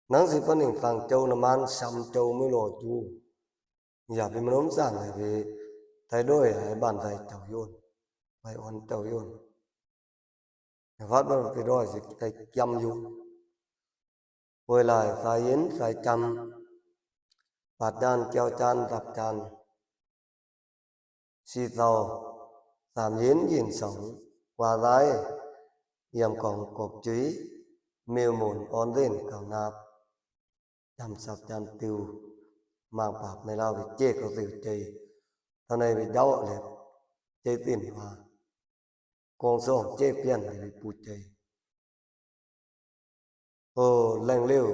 Nắng sỉ păn ning tang châu nà man săm châu mưi lo chu. Ya bi mơnŭm sàng ya bi thay đổi ai bàn dạy chảu yôn. Quay on chảu yôn. Phát bắt đầu từ đó thì cái kiăm yôn. Quay lại sai yến sai chăm. Bát chan, keo chan, dạp chan. Sỉ tàu, tam yến yến song, qua dai, yăm cỏng cộc chuối, mêu môn on rên cảo nạp. Chăm sặp chăm tiu, mang pap nây lao vì chê kâo tiu chê. Thơ nây vì đau lẹ, chê tiền hoa. Kong song chê pian vì pụ chê. Ô, leng liu,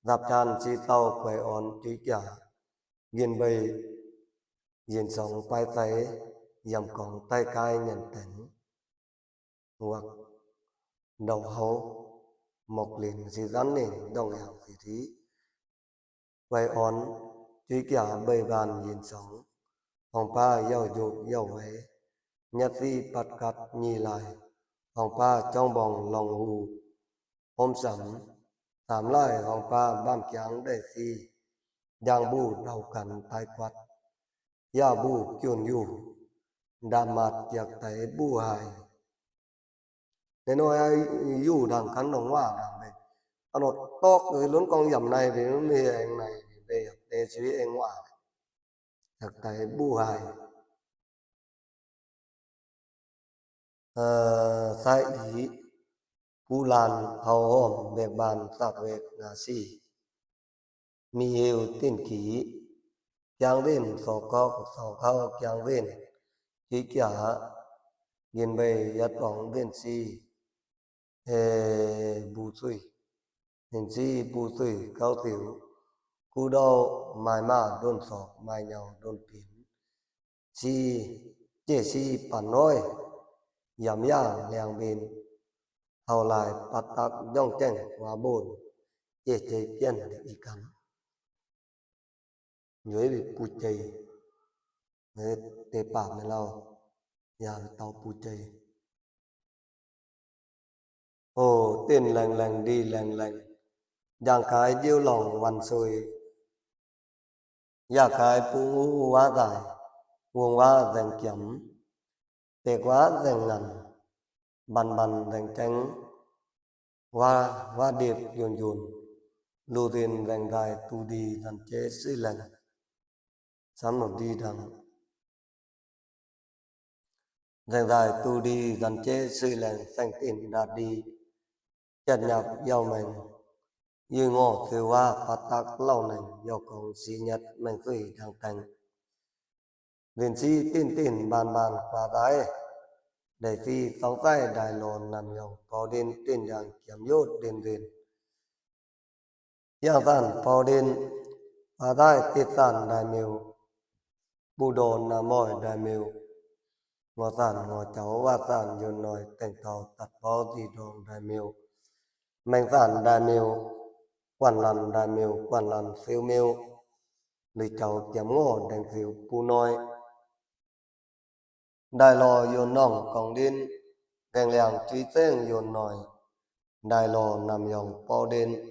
dạp chan sỉ tàu quay on chuối kiả. Gin bầy, gin song pai tay, yăm cỏng tay cai nhẳn tẻng. Hoặc đầu hấu, mộc liên sỉ dăn nên đồng hàng sỉ thí. Quay on, chuối kiả bầy bàn gin song. Hong pa yau juk yau huê, nhất sỉ pắt cắt nhì lai. Hong pa chong bong long hu, hôm sắm, tam lai hong pa bam kiang đảy sỉ. Jang bu đau cắn tai quắt. Ya bu kiun yu, đa mạt kiak tay bu hai. Nê nôi ai yu đang cắn đồng hoa đang bê. Ăn nó tóc cái lốn con yầm này thì nó mê anh này thì bê tê suy anh hoa. Giặc tay bu hai. Ờ, sai ý, Phu lan hâu hòm bẹc bàn sặc vẹc ngạ sỉ. Mì hêu tỉn kỉ, kiang vên sọ cốc sọ khâu kiang vên, kỉ kiả, gin bầy yắt bỏng vên sỉ. Ê, bu sủi. Vên sỉ bu sủi khâu tiểu. Cu đô mai mạ đôn sọc mai nhâu đôn piến. Sỉ, chê sỉ păn nôi, yăm yàng leng bên, hâu lai pắt tắc dòng chèng qua bồn, chê chê kiên để y cắn. Nhuế bị pu chê, nhuế tê pả mê lau, ya tau pu chê. Ô, tỉn leng leng đi leng leng, jang cái diu lòng vằn sôi. Ya cái pu ngu wa dại, vuông wa deng kiểm, tê quá deng ngăn, băn băn deng cheng, wa, wa điệp dồn dồn, lu tỉn deng dại tu đi dăn chế sưi leng. Sắm nộp đi đăng. Deng dại tu đi dăn chế sưi leng seng tỉn đa đi. Chặt nhặp yau meng. Yư ngọ khêu wa pắt tắc lầu neng yau cong sỉ nhặt meng sưi đang teng. Vên sỉ tỉn tỉn bàn bàn qua tai. Đảy sỉ song tai đảy lon năm yong pau đên tỉn yang kiểm yốt đên đên. Yang sạn pau đên, pa tai tịt sạn đai mêu, bu đon na mòi đai mêu, ngo sạn ngo chảu, wa sạn yôn nòi, teng tau tặt pau di đon đai mêu, meng sạn đai mêu, quăn lăn đai mêu, quăn lăn siu mêu, lư chảu kiăm ngò đeng siu pu nòi. Đai lo yôn nòng còng đin, geng leng chuy teng yôn nòi. Đai lo năm yong pau đên,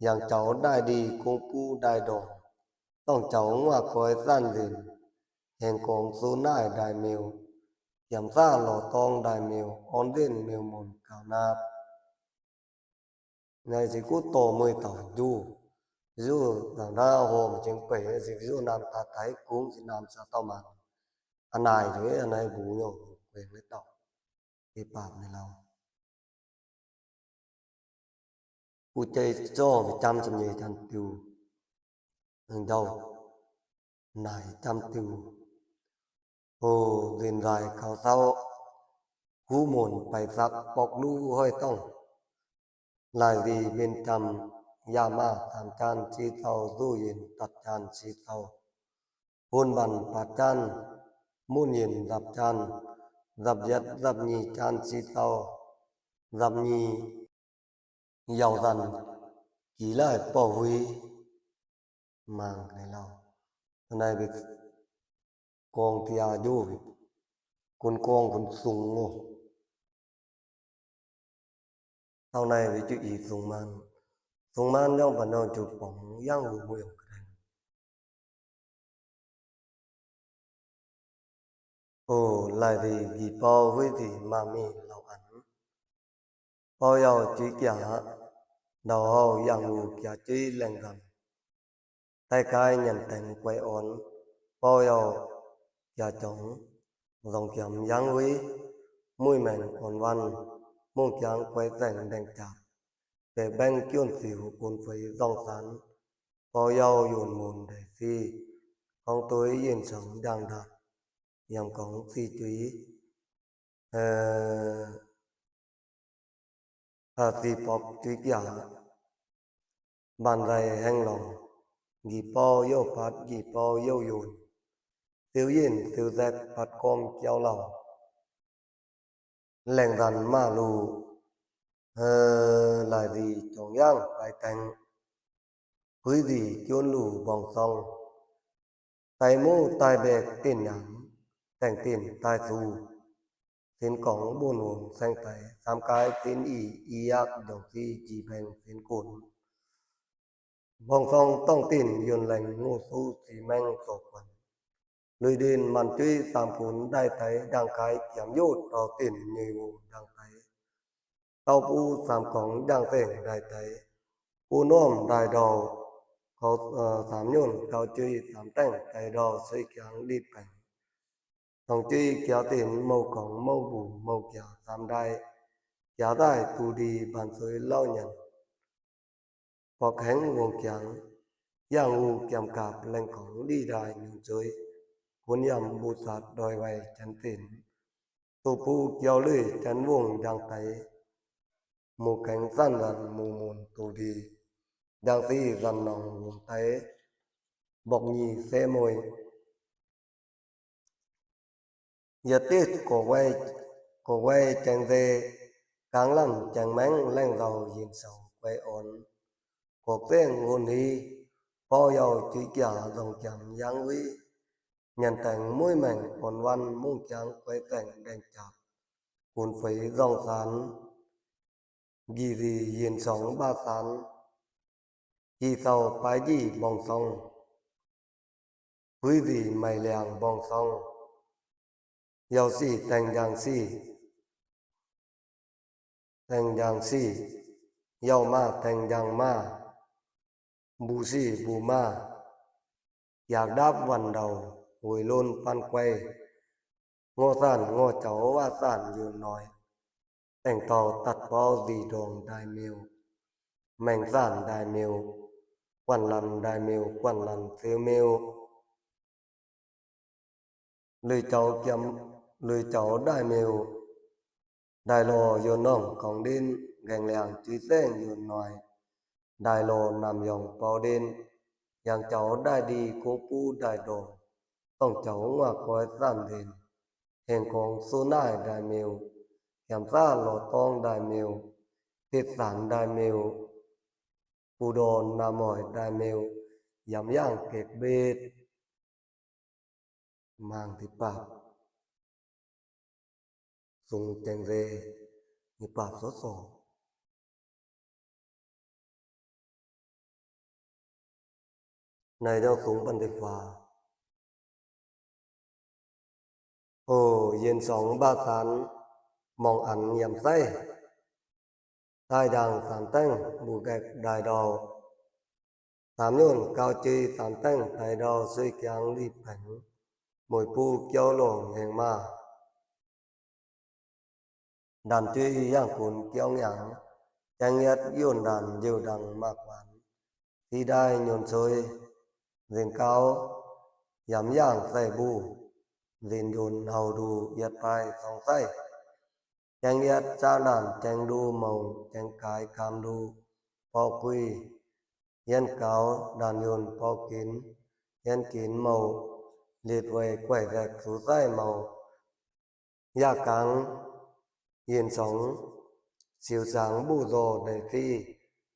yang chảu đai đi công phu đai đo, tòng chảu ngoa coi sạn dên. heng cỏng sô nài đai mêu, hiam xà lỏ tong đai mêu, on dên mêu môn cảo nạp. Nai chỉ cú tô mười tàu du, du đảng đa hôm chính quẩy, chỉ du nam ta thái cũng chỉ nam sa tàu mặn. Anh này rồi, anh này bù nhau, quên lấy tàu. Cái bạp này lâu. Ú chei cho vì chăm chăm nhê chăm tiu. Hưng đầu. Nải chăm tiu. Ô, duyên rai khảo sau. Hú môn pai sắc bọc lũ hơi tông. Lai vì bên chăm, ya ma tam chan si sau, du yên tat chan si sau. Hôn băn pát chan, môn yên dặp chan, dặp yet dặp nhi chan si sau, dặp nhi yau dăn, kỉ lai pọ huy. Mang cái này lâu. Cái này bị con tia dô, con con con sung ngô. Sau này với chữ ý sung man. Sung man trong bản đồ chụp bóng yang hùng hùng cái này. Ô, lai vì ghi pau với gì mà mi lâu ăn. Pau yau chuối kia, đầu hầu yang hù kia chuối leng găm. Tai kai nhằm teng quay ổn, pau yau kia chống, dòng kiểm yang húi, mùi mèn ổn văn, mông kiang quay teng đeng chạp. Để beng kiôn siu cun phấy dòng sán, pau yau yuôn môn để si, khong tuối yên sống đang đạp, yăm cống si chuối. Ơ, hả si pọc chuối kia, bàn rày heng lòng, ghi pau yau pát, ghi pau yau yuôn, siu yên, siu dẹt, pát com kiau lòng. Leng dăn mà lù, ơ, lai gì chống yang pai teng. Hưới gì chốn lù bong song. Tai mô tai bẹc tịn nhắm, teng tịn tai su. Xin cỏng buôn uống seng tai, sam cái xin y, y yak dòng si chỉ beng xin côn. Bong song tong tịn yuôn leng ngô su si meng sổ quần. Lui đin măn chuối sam cún đai tai đang khai kiam yôt tau tịn nhười vô đang tai. Tau pu sam cỏng đang teng đai tai. Pu nòm đai đo, khâu, ơ, sam nhôn khâu chuối sam teng tai đo sơi kiang đi peng. Tong chuối kia tịn mâu cỏng mâu bù mâu kia sam đai. Kia tai tu đi bàn sơi lau nhăn. Pok heng vuông kiang, yang u kiam kap leng cỏng đi đai nhung chuối, cuốn yăm bu sat đòi vay chăn tịn. Tu pu kiau lưới chăn vuông đang tai, mù keng săn răn mù mùn tu đi, đang si răn nòng vuông tai, bọc nhì xe môi. Yơ tít, cô quay, cô quay cheng dê, cang lăm cheng meng leng rau yin sầu quay ổn. Cô peng hôn hi, pau yau chuối kia dòng chăm yang ví. Nhăn teng mùi meng ổn văn mông kiang quay teng đeng chạp. Cun phấy dòng sán, ghi gì yin sóng ba sán. Hi sầu pai dì bong song. Hưới gì mày leng bong song. Yau si teng yang si. Teng yang si. Yau ma teng yang ma. Bu si bu ma. Yak đáp vần đầu, ngồi lôn păn quay. Ngò sàn ngò chảu vạ sàn dưa nói. Teng tau tặt pau di đong đai mêu. Meng sàn đai mêu. Quăn lăn đai mêu, quăn lăn sêu mêu. Lưới chảu kiam, lưới chảu đai mêu. Đai lô dưa nòng cỏng đin, geng leng chuối seng dưa nói. Đai lô nam yòng pau đen, yang chảu đai đi cô pu đai đô, tòng chảu ngoa coi sàn đen, heng cỏng sô nài đai mêu, hiam xa lô tong đai mêu, tết sàn đai mêu, pu đô nam hỏi đai mêu, yăm yang kek bet. Mang ti pap. Sung cheng dê, ni pap sốt sổ. Này đeo sung păn ti pha. Ô, yên sống ba tán, mong ăn yăm say. Tai đang tán teng, bu gạch đài đầu. Tám nhôn cao chi tán teng, tai đầu suy kiang đi peng. Mùi pu kiêu lộn hẹng ma. Đàn tui yang cún kiêu nhang, cheng yết yôn đàn diêu đăng mạc ván. Ti đai nhôn sôi, dên cao, yắm yang tẻ bu, dên yôn hâu đu yết pai song say. Cheng yết sa đàn cheng đu mâu, cheng cái cam đu, po quỳ, yên cao, đàn yôn po kín, yên kín mâu, liệt vầy quẻ gạch sú say mâu. Yà cáng, yên sống, siêu sáng bu dô đảy phi,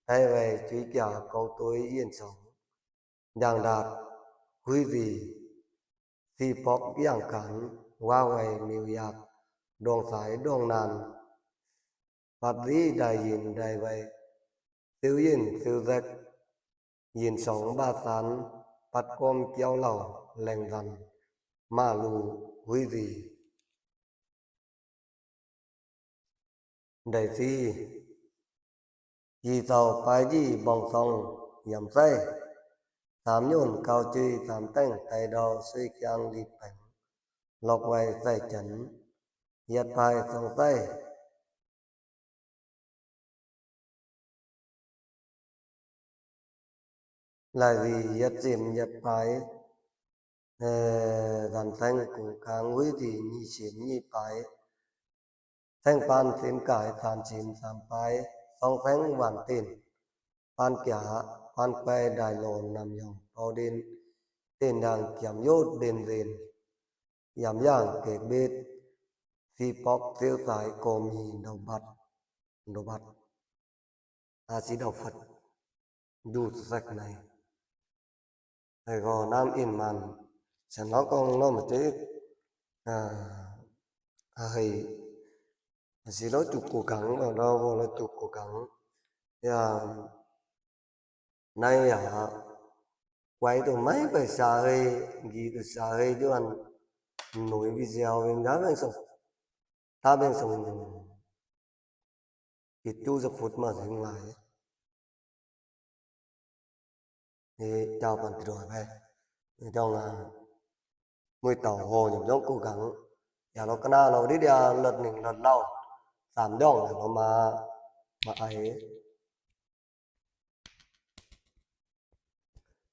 phe vầy chuối kiả câu tôi yên sống. Đang đạt, quý vị, phi póc yàng cán, wa vầy miêu yạc, đuông sải đuông nàn. Bát lý đài yên đài vầy, siêu yên siêu dạch, yên sống ba tán, bát côm kiêu lầu, leng dần, ma lu, quý vị. Đảy si, yi tàu pai dì bong song, yăm say. Tám nhôn cao chi tám teng, tai đầu suy kiang đi peng. Lộc vay say chấn, yết pai song say. Lai vì yết sim yết pai, ơ, dàn theng củng kháng quý vị nhị sim nhị pai. Theng pan sim cải tam sim tam pai, song theng vạn tin. Pan kia, pan que đài lộn nằm yòng bao đen, tên đang kiểm yốt đen rên. Yăm yang kek bet, si pok siêu sải cô mi đầu bật, đầu bật. A si đầu Phật, du sạch này. Thầy gò nam in màn, sẵn nó con nó mà chết, à, à, hầy, a si lối chụp cố gắng, vào đó vô là chụp cố gắng. Ya, nay ya, quay tụi máy phải xả hơi, gì tụi xả hơi chứ ăn nổi video bên đó bên sông. Ta bên sông, ít chú giật phút mà dừng lại. Ê, chào bạn thì rồi về. Ê, trong, à, mười tàu hồ nhầm giống cố gắng. Giờ nó cái nào nó đi đi, à, lật nỉnh lật lâu. Tạm dòng là nó mà, mà ấy.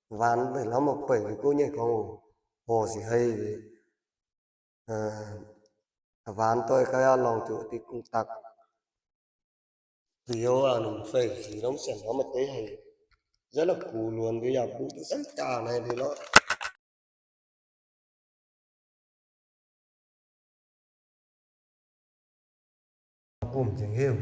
Ván để nó mà bảy thì cô nhảy con hồ, hồ gì hay thì, ờ, ván tôi cái lòng chủ thì cũng tặc. Vì ô, à, nó phải gì nó sẽ nó mà thấy hay. Rất là cú luôn cái giờ bút rất là này thì nó. Cụm cheng hiu.